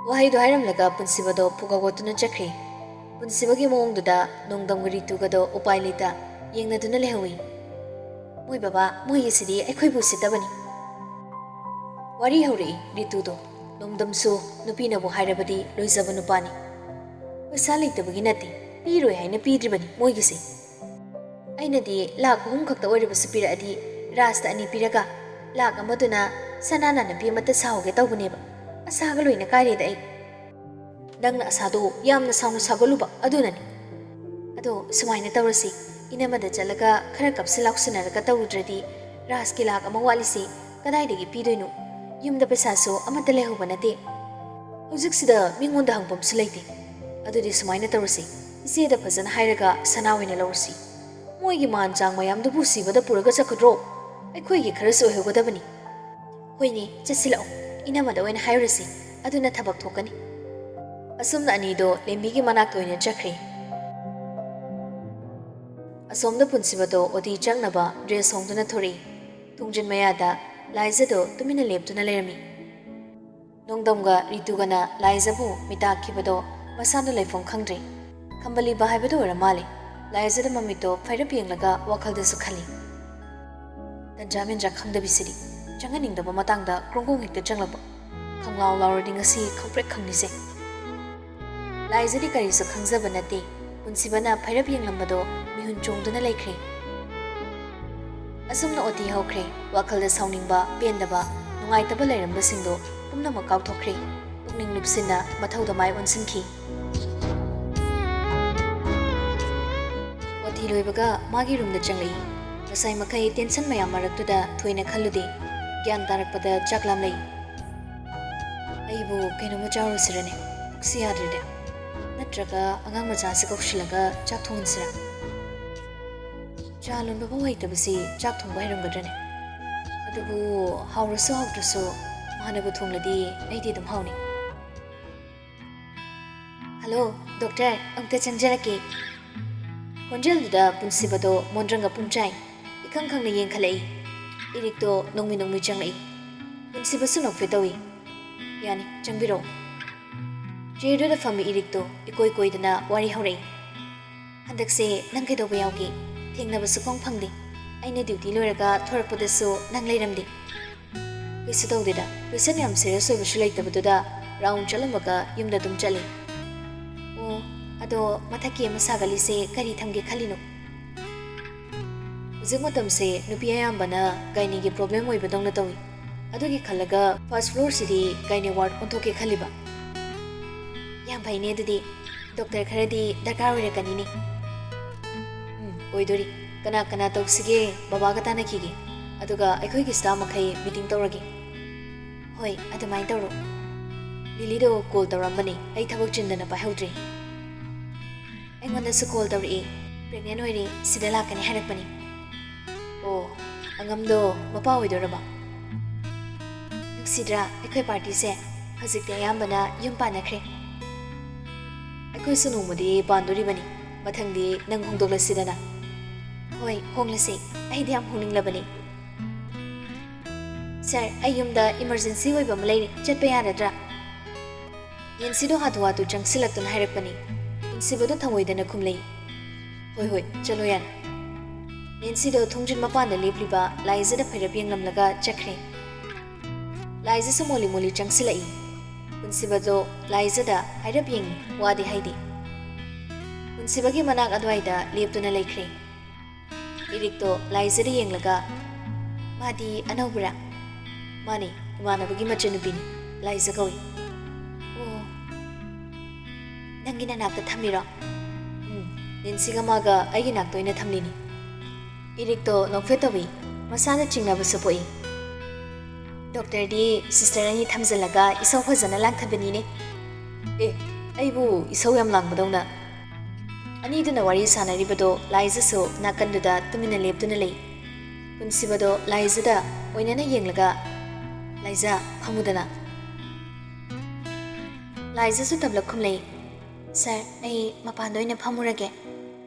ꯋꯥꯍꯩꯗꯣ ꯍꯥꯏꯔꯝꯂꯒ ꯄꯨꯟꯁꯤꯕꯗꯣ ꯄꯨꯀꯧ ꯀꯧꯗꯨꯅ ꯆꯠꯈ꯭ꯔꯦ꯫ ꯄꯨꯟꯁꯤꯕꯒꯤ ꯃꯑꯣꯡꯗꯨꯗ ꯅꯣꯡꯗꯝꯒ ꯔꯤꯇꯨꯒꯗꯣ ꯎꯄꯥꯏ ꯂꯩꯇ ꯌꯦꯡꯅꯗꯨꯅ ꯂꯩꯍꯧꯏ꯫ "ꯃꯣꯏ ꯕꯕꯥ, ꯃꯣꯏꯒꯤꯁꯤꯗꯤ ꯑꯩꯈꯣꯏꯕꯨ ꯎꯁꯤꯠꯇꯕꯅꯤ꯫" ꯋꯥꯔꯤ ꯍꯧꯔꯛꯏ ꯔꯤꯇꯨꯗꯣ꯫ ꯅꯣꯡꯗꯝꯁꯨ ꯅꯨꯄꯤꯅꯕꯨ ꯍꯥꯏꯔꯕꯗꯤ ꯂꯣꯏꯖꯕ ꯅꯨꯄꯥꯅꯤ꯫ "ꯄꯩꯁꯥ ꯂꯩꯇꯕꯒꯤ ꯅꯠꯇꯦ, ꯄꯤꯔꯣꯏ ꯍꯥꯏꯅ ꯄꯤꯗ꯭ꯔꯤꯕꯅꯤ ꯃꯣꯏꯒꯤꯁꯦ꯫ ꯑꯩꯅꯗꯤ ꯂꯥꯛ ꯑꯍꯨꯝ ꯈꯛꯇ ꯑꯣꯏꯔꯕꯁꯨ ꯄꯤꯔꯛꯑꯗꯤ ꯔꯥꯖꯇ ꯑꯅꯤ ꯄꯤꯔꯒ ꯂꯥꯛ ꯑꯃꯗꯨꯅ ꯁꯅꯥ ꯅꯥꯟꯅꯕꯤ ꯑꯃꯠꯇ ꯁꯥꯍꯧꯒꯦ ꯇꯧꯕꯅꯦꯕ꯫ ꯑꯁꯥꯒ ꯂꯣꯏꯅ ꯀꯥꯏꯔꯦꯗ ꯑꯩ꯫ ꯅꯪꯅ ꯑꯁꯥꯗꯣ ꯌꯥꯝꯅ ꯁꯥꯎꯅ ꯁꯥꯎꯒꯠꯂꯨꯕ ꯑꯗꯨꯅꯅꯤ꯫ ꯑꯗꯣ ꯁꯨꯃꯥꯏꯅ ꯇꯧꯔꯁꯤ, ꯏꯅꯝꯃꯗ ꯆꯠꯂꯒ ꯈꯔ ꯀꯞꯁꯤ ꯂꯥꯎꯁꯤꯟꯅꯔꯒ ꯇꯧꯔꯨꯗ꯭ꯔꯗꯤ ꯔꯥꯖꯀꯤ ꯂꯥꯛ ꯑꯃ ꯋꯥꯠꯂꯤꯁꯤ ꯀꯗꯥꯏꯗꯒꯤ ꯄꯤꯗꯣꯏꯅꯣ? ꯌꯨꯝꯗ ꯄꯩꯁꯥꯁꯨ ꯑꯃꯠꯇ ꯂꯩꯍꯧꯕ ꯅꯠꯇꯦ꯫ ꯍꯧꯖꯤꯛꯁꯤꯗ ꯃꯤꯉꯣꯟꯗ ꯍꯪꯐꯝꯁꯨ ꯂꯩꯇꯦ꯫ ꯑꯗꯨꯗꯤ ꯁꯨꯃꯥꯏꯅ ꯇꯧꯔꯁꯤ, ꯏꯆꯦꯗ ꯐꯖꯅ ꯍꯥꯏꯔꯒ ꯁꯅꯥ ꯑꯣꯏꯅ ꯂꯧꯔꯁꯤ꯫ ꯃꯣꯏꯒꯤ ꯃꯥꯟ ꯆꯥꯡ ꯃꯌꯥꯝꯗꯨꯕꯨ ꯁꯤꯕꯗ ꯄꯨꯔꯒ ꯆꯠꯀꯗ꯭ꯔꯣ? ꯑꯩꯈꯣꯏꯒꯤ ꯈꯔꯁꯨ ꯑꯣꯏꯍꯧꯒꯗꯕꯅꯤ꯫" "ꯍꯣꯏꯅꯦ, ꯆꯠꯁꯤꯜꯂꯛꯑꯣ꯫ ꯏꯅꯝꯃꯗ ꯑꯣꯏꯅ ꯍꯥꯏꯔꯨꯔꯁꯤ, ꯑꯗꯨꯅ ꯊꯕꯛ ꯊꯣꯛꯀꯅꯤ꯫ ꯑꯁꯨꯝꯅ ꯑꯅꯤꯗꯣ ꯂꯦꯝꯕꯤꯒꯤ ꯃꯅꯥꯛꯇ ꯑꯣꯏꯅ ꯆꯠꯈ꯭ꯔꯦ꯫ ꯑꯁꯣꯝꯗ ꯄꯨꯟꯁꯤꯕꯗꯣ ꯑꯣꯇꯤ ꯆꯪꯅꯕ ꯗ꯭ꯔꯦꯁ ꯍꯣꯡꯗꯨꯅ ꯊꯣꯔꯛꯏ꯫ ꯊꯣꯡꯖꯤꯟ ꯃꯌꯥꯗ ꯂꯥꯏꯖꯗꯣ ꯇꯨꯃꯤꯟꯅ ꯂꯦꯞꯇꯨꯅ ꯂꯩꯔꯝꯃꯤ꯫ ꯅꯣꯡꯗꯝꯒ ꯔꯤꯇꯨꯒꯅ ꯂꯥꯏꯖꯕꯨ ꯃꯤꯇꯥꯛꯈꯤꯕꯗꯣ ꯃꯁꯥꯗꯣ ꯂꯩꯐꯝ ꯈꯪꯗ꯭ꯔꯦ꯫ ꯈꯝꯕꯂꯤꯕ ꯍꯥꯏꯕꯗꯨ ꯑꯣꯏꯔ ꯃꯥꯜꯂꯦ꯫ ꯂꯥꯏꯖꯗ ꯃꯃꯤꯠꯇꯣ ꯐꯩꯔꯞ ꯌꯦꯡꯂꯒ ꯋꯥꯈꯜꯗꯁꯨ ꯈꯜꯂꯤ꯫ ꯇꯟꯖꯥ ꯃꯦꯟꯖꯥ ꯈꯪꯗꯕꯤꯁꯤꯗꯤ꯫ ꯆꯪꯍꯟꯅꯤꯡꯗꯕ ꯃꯇꯥꯡꯗ ꯀ꯭ꯔꯣꯡ ꯀ꯭ꯔꯣꯡ ꯍꯦꯛꯇ ꯆꯪꯂꯛꯄ꯫ ꯈꯪꯂꯥꯎ ꯂꯥꯎꯔꯗꯤ ꯉꯁꯤ ꯈꯪꯄ꯭ꯔꯦꯛ ꯈꯪꯅꯤꯁꯦ꯫ ꯂꯥꯏꯖꯗꯤ ꯀꯔꯤꯁꯨ ꯈꯪꯖꯕ ꯅꯠꯇꯦ꯫ ꯄꯨꯟꯁꯤꯕꯅ ꯐꯩꯔꯞ ꯌꯦꯡꯂꯝꯕꯗꯣ ꯃꯤꯍꯨꯟ ꯆꯣꯡꯗꯨꯅ ꯂꯩꯈ꯭ꯔꯦ꯫ ꯑꯁꯨꯝꯅ ꯑꯣꯇꯤ ꯍꯧꯈ꯭ꯔꯦ꯫ ꯋꯥꯈꯜꯗ ꯁꯥꯎꯅꯤꯡꯕ, ꯄꯦꯟꯗꯕ, ꯅꯨꯡꯉꯥꯏꯇꯕ ꯂꯩꯔꯝꯕꯁꯤꯡꯗꯣ ꯄꯨꯝꯅꯃꯛ ꯀꯥꯎꯊꯣꯛꯈ꯭ꯔꯦ꯫ ꯄꯨꯛꯅꯤꯡ ꯂꯨꯞꯁꯤꯟꯅ ꯃꯊꯧꯗ ꯃꯥꯏ ꯑꯣꯟꯁꯤꯟꯈꯤ꯫ ꯑꯣꯇꯤ ꯂꯣꯏꯕꯒ ꯃꯥꯒꯤ ꯔꯨꯝꯗ ꯆꯪꯂꯛꯏ꯫ ꯉꯁꯥꯏ ꯃꯈꯩ ꯇꯦꯟꯁꯟ ꯃꯌꯥꯝ ꯃꯔꯛꯇꯨꯗ ꯊꯣꯏꯅ ꯈꯜꯂꯨꯗꯦ꯫ ꯒ꯭ꯌꯥꯟ ꯇꯥꯔꯛꯄꯗ ꯆꯥꯛ ꯂꯥꯝꯂꯛꯏ꯫ ꯑꯩꯕꯨ ꯀꯩꯅꯣꯝꯃ ꯆꯥꯔꯨꯁꯤꯔꯅꯦ? ꯄꯨꯛꯁꯤ ꯌꯥꯗ꯭ꯔꯦꯅꯦ꯫ ꯅꯠꯇ꯭ꯔꯒ ꯑꯉꯥꯡ ꯃꯆꯥꯁꯤ ꯀꯧꯁꯤꯜꯂꯒ ꯆꯥꯛ ꯊꯣꯡꯍꯟꯁꯤꯔꯥ? ꯆꯥ ꯂꯣꯟꯕ ꯐꯥꯎ ꯍꯩꯇꯕꯁꯤ ꯆꯥꯛ ꯊꯣꯡꯕ ꯍꯩꯔꯝꯒꯗ꯭ꯔꯅꯦ? ꯑꯗꯨꯕꯨ ꯍꯥꯎꯔꯁꯨ ꯍꯥꯎꯇ꯭ꯔꯁꯨ ꯃꯥꯅꯕꯨ ꯊꯣꯡꯂꯗꯤ ꯑꯩꯗꯤ ꯑꯗꯨꯝ ꯍꯥꯎꯅꯤ꯫ ꯍꯜꯂꯣ, ꯗꯣꯛꯇꯔ, ꯑꯝꯇ ꯆꯪꯖꯔꯛꯀꯦ꯫ ꯈꯣꯟꯖꯦꯜꯗꯨꯗ ꯄꯨꯟꯁꯤꯕꯗꯣ ꯃꯣꯟꯗ꯭ꯔꯪꯒ ꯄꯨꯝꯆꯥꯏ꯫ ꯏꯈꯪ ꯈꯪꯅ ꯌꯦꯡꯈꯠꯂꯛꯏ꯫ ꯏꯔꯤꯛꯇꯣ ꯅꯣꯡꯃꯤ ꯅꯣꯡꯃꯤ ꯆꯪꯂꯛꯏ꯫ ꯄꯨꯟꯁꯤꯕꯁꯨ ꯅꯣꯛꯐꯦꯠ ꯇꯧꯏ꯫ ꯌꯥꯅꯤ, ꯆꯪꯕꯤꯔꯛꯎ꯫ ꯆꯤꯌꯔꯗꯨꯗ ꯐꯝꯃꯤ ꯏꯔꯤꯛꯇꯣ ꯏꯀꯣꯏ ꯀꯣꯏꯗꯅ ꯋꯥꯔꯤ ꯍꯧꯔꯛꯏ꯫ ꯍꯟꯗꯛꯁꯦ ꯅꯪ ꯀꯩꯗꯧꯕ ꯌꯥꯎꯒꯦ? ꯊꯦꯡꯅꯕꯁꯨ ꯈꯣꯡ ꯐꯪꯗꯦ꯫ ꯑꯩꯅ ꯗ꯭ꯌꯨꯇꯤ ꯂꯣꯏꯔꯒ ꯊꯣꯔꯛꯄꯗꯁꯨ ꯅꯪ ꯂꯩꯔꯝꯗꯦ꯫ ꯀꯩꯁꯨ ꯇꯧꯗꯦꯗ, ꯄꯦꯁꯦꯟ ꯌꯥꯝ ꯁꯤꯔꯤꯌꯁ ꯑꯣꯏꯕꯁꯨ ꯂꯩꯇꯕꯗꯨꯗ ꯔꯥꯎꯟ ꯆꯠꯂꯝꯃꯒ ꯌꯨꯝꯗ ꯑꯗꯨꯝ ꯆꯠꯂꯤ꯫ ꯑꯣ, ꯑꯗꯣ ꯃꯊꯛꯀꯤ ꯑꯃ ꯁꯥꯒꯠꯂꯤꯁꯦ ꯀꯔꯤ ꯊꯝꯒꯦ ꯈꯜꯂꯤꯅꯣ? ꯍꯧꯖꯤꯛ ꯃꯇꯝꯁꯦ ꯅꯨꯄꯤ ꯑꯌꯥꯝꯕꯅ ꯒꯥꯏꯅꯤꯒꯤ ꯄ꯭ꯔꯣꯕ꯭ꯂꯦꯝ ꯑꯣꯏꯕꯗꯧꯅ ꯇꯧꯏ꯫ ꯑꯗꯨꯒꯤ ꯈꯜꯂꯒ ꯐꯥꯔꯁ ꯐ꯭ꯂꯣꯔꯁꯤꯗꯤ ꯒꯥꯏꯅꯤ ꯋꯥꯔꯗ ꯑꯣꯟꯊꯣꯛꯀꯦ ꯈꯜꯂꯤꯕ꯫ ꯌꯥꯝ ꯐꯩꯅꯦ ꯑꯗꯨꯗꯤ꯫ ꯗꯣꯛꯇꯔ ꯈꯔꯗꯤ ꯗꯔꯀꯥꯔ ꯑꯣꯏꯔꯛꯀꯅꯤꯅꯦ꯫ ꯎꯝ, ꯑꯣꯏꯗꯣꯔꯤ꯫ ꯀꯅꯥ ꯀꯅꯥ ꯇꯧꯁꯤꯒꯦ? ꯕꯕꯥꯒ ꯇꯥꯟꯅꯈꯤꯒꯦ꯫ ꯑꯗꯨꯒ ꯑꯩꯈꯣꯏꯒꯤ ꯁ꯭ꯇꯥꯐ ꯃꯈꯩ ꯃꯤꯇꯤꯡ ꯇꯧꯔꯒꯦ꯫ ꯍꯣꯏ, ꯑꯗꯨꯃꯥꯏꯅ ꯇꯧꯔꯣ꯫ ꯂꯤꯂꯤꯗꯣ ꯀꯣꯜ ꯇꯧꯔꯝꯕꯅꯦ, ꯑꯩ ꯊꯕꯛ ꯆꯤꯟꯗꯅ ꯄꯥꯏꯍꯧꯗ꯭ꯔꯦ꯫ ꯑꯩꯉꯣꯟꯗꯁꯨ ꯀꯣꯜ ꯇꯧꯔꯛꯑꯦ, ꯄ꯭ꯔꯦꯒꯅꯦꯟ ꯑꯣꯏꯔꯦ, ꯁꯤꯗ ꯂꯥꯛꯀꯅꯤ ꯍꯥꯏꯔꯛꯄꯅꯤ꯫ ꯑꯣ, ꯑꯉꯝꯗꯣ ꯃꯄꯥ ꯑꯣꯏꯗꯣꯏꯔꯕ? ꯁꯤꯗ꯭ꯔꯥ, ꯑꯩꯈꯣꯏ ꯄꯥꯔꯇꯤꯁꯦ ꯍꯧꯖꯤꯛꯇꯤ ꯑꯌꯥꯝꯕꯅ ꯌꯨꯝ ꯄꯥꯟꯅꯈ꯭ꯔꯦ꯫ ꯑꯩꯈꯣꯏꯁꯨ ꯅꯣꯡꯃꯗꯤ ꯄꯥꯟꯗꯣꯔꯤꯕꯅꯤ꯫ ꯃꯊꯪꯗꯤ ꯅꯪ ꯍꯣꯡꯗꯣꯛꯂꯁꯤꯗꯅ꯫ ꯍꯣꯏ, ꯍꯣꯡꯂꯁꯤ꯫ ꯑꯩꯗꯤ ꯌꯥꯝ ꯍꯣꯡꯅꯤꯡꯂꯕꯅꯤ꯫ ꯁꯥꯔ, ꯑꯩ ꯌꯨꯝꯗ ꯏꯃꯔꯖꯦꯟꯁꯤ ꯑꯣꯏꯕ ꯑꯃ ꯂꯩꯔꯦ, ꯆꯠꯄ ꯌꯥꯔꯗ꯭ꯔꯥ? ꯅꯦꯟꯁꯤꯗꯣ ꯍꯥꯊꯨ ꯍꯥꯊꯨ ꯆꯪꯁꯤꯜꯂꯛꯇꯨꯅ ꯍꯥꯏꯔꯛꯄꯅꯤ꯫ ꯄꯨꯟꯁꯤꯕꯗꯣ ꯊꯃꯣꯏꯗꯅ ꯈꯨꯝꯂꯛꯏ, "ꯍꯣꯏ, ꯍꯣꯏ, ꯆꯠꯂꯣ ꯌꯥꯔꯦ"꯫ ꯅꯦꯟꯁꯤꯗꯣ ꯊꯣꯡꯖꯤꯟ ꯃꯄꯥꯟꯗ ꯂꯦꯞꯂꯤꯕ ꯂꯥꯏꯖꯗ ꯐꯩꯔꯞ ꯌꯦꯡꯂꯝꯂꯒ ꯆꯠꯈ꯭ꯔꯦ꯫ ꯂꯥꯏꯖꯁꯨ ꯃꯣꯂꯤ ꯃꯣꯂꯤ ꯆꯪꯁꯤꯜꯂꯛꯏ꯫ ꯄꯨꯟꯁꯤꯕꯗꯣ ꯂꯥꯏꯖꯗ ꯍꯥꯏꯔꯞ ꯌꯦꯡꯉꯤ, ꯋꯥꯗꯤ ꯍꯥꯏꯗꯦ꯫ ꯄꯨꯟꯁꯤꯕꯒꯤ ꯃꯅꯥꯛ ꯑꯗꯨꯋꯥꯏꯗ ꯂꯦꯞꯇꯨꯅ ꯂꯩꯈ꯭ꯔꯦ꯫ ꯏꯔꯤꯛꯇꯣ ꯂꯥꯏꯖꯗ ꯌꯦꯡꯂꯒ, "ꯃꯥꯗꯤ ꯑꯅꯧꯕꯔꯥ?" "ꯃꯥꯅꯤ, ꯏꯃꯥꯟꯅꯕꯒꯤ ꯃꯆꯟꯅꯨꯄꯤꯅꯤ, ꯂꯥꯏꯖ ꯀꯧꯏ"꯫ "ꯑꯣ, ꯅꯪꯒꯤ ꯅꯅꯥꯛꯇ ꯊꯝꯃꯤꯔꯣ?" "ꯎꯝ, ꯅꯦꯟꯁꯤꯒ ꯃꯥꯒ ꯑꯩꯒꯤ ꯅꯥꯛꯇ ꯑꯣꯏꯅ ꯊꯝꯂꯤꯅꯤ"꯫ ꯏꯔꯤꯛꯇꯣ ꯅꯣꯛꯐꯦꯠ ꯇꯧꯏ, ꯃꯁꯥꯅ ꯆꯤꯡꯅꯕꯁꯨ ꯄꯣꯛꯏ꯫ "ꯗꯣꯛꯇꯔꯗꯤ ꯁꯤꯁꯇꯔ ꯑꯅꯤ ꯊꯝꯖꯤꯜꯂꯒ ꯏꯁꯧ ꯐꯖꯅ ꯂꯥꯡꯊꯕꯅꯤꯅꯦ"꯫ "ꯑꯦ, ꯑꯩꯕꯨ ꯏꯁꯧ ꯌꯥꯝ ꯂꯥꯡꯕꯗꯧꯅ"꯫ ꯑꯅꯤꯗꯨꯅ ꯋꯥꯔꯤ ꯁꯥꯟꯅꯔꯤꯕꯗꯣ ꯂꯥꯏꯖꯁꯨ ꯅꯥꯀꯟꯗꯨꯗ ꯇꯨꯃꯤꯟꯅ ꯂꯦꯞꯇꯨꯅ ꯂꯩ꯫ ꯄꯨꯟꯁꯤꯕꯗꯣ ꯂꯥꯏꯖꯗ ꯑꯣꯏꯅꯅ ꯌꯦꯡꯂꯒ, "ꯂꯥꯏꯖ, ꯐꯝꯃꯨꯗꯅ"꯫ ꯂꯥꯏꯖꯁꯨ ꯇꯞꯂꯞ ꯈꯨꯝꯂꯩ, "ꯁꯥꯔ, ꯑꯩ ꯃꯄꯥꯟꯗ ꯑꯣꯏꯅ ꯐꯝꯃꯨꯔꯒꯦ"꯫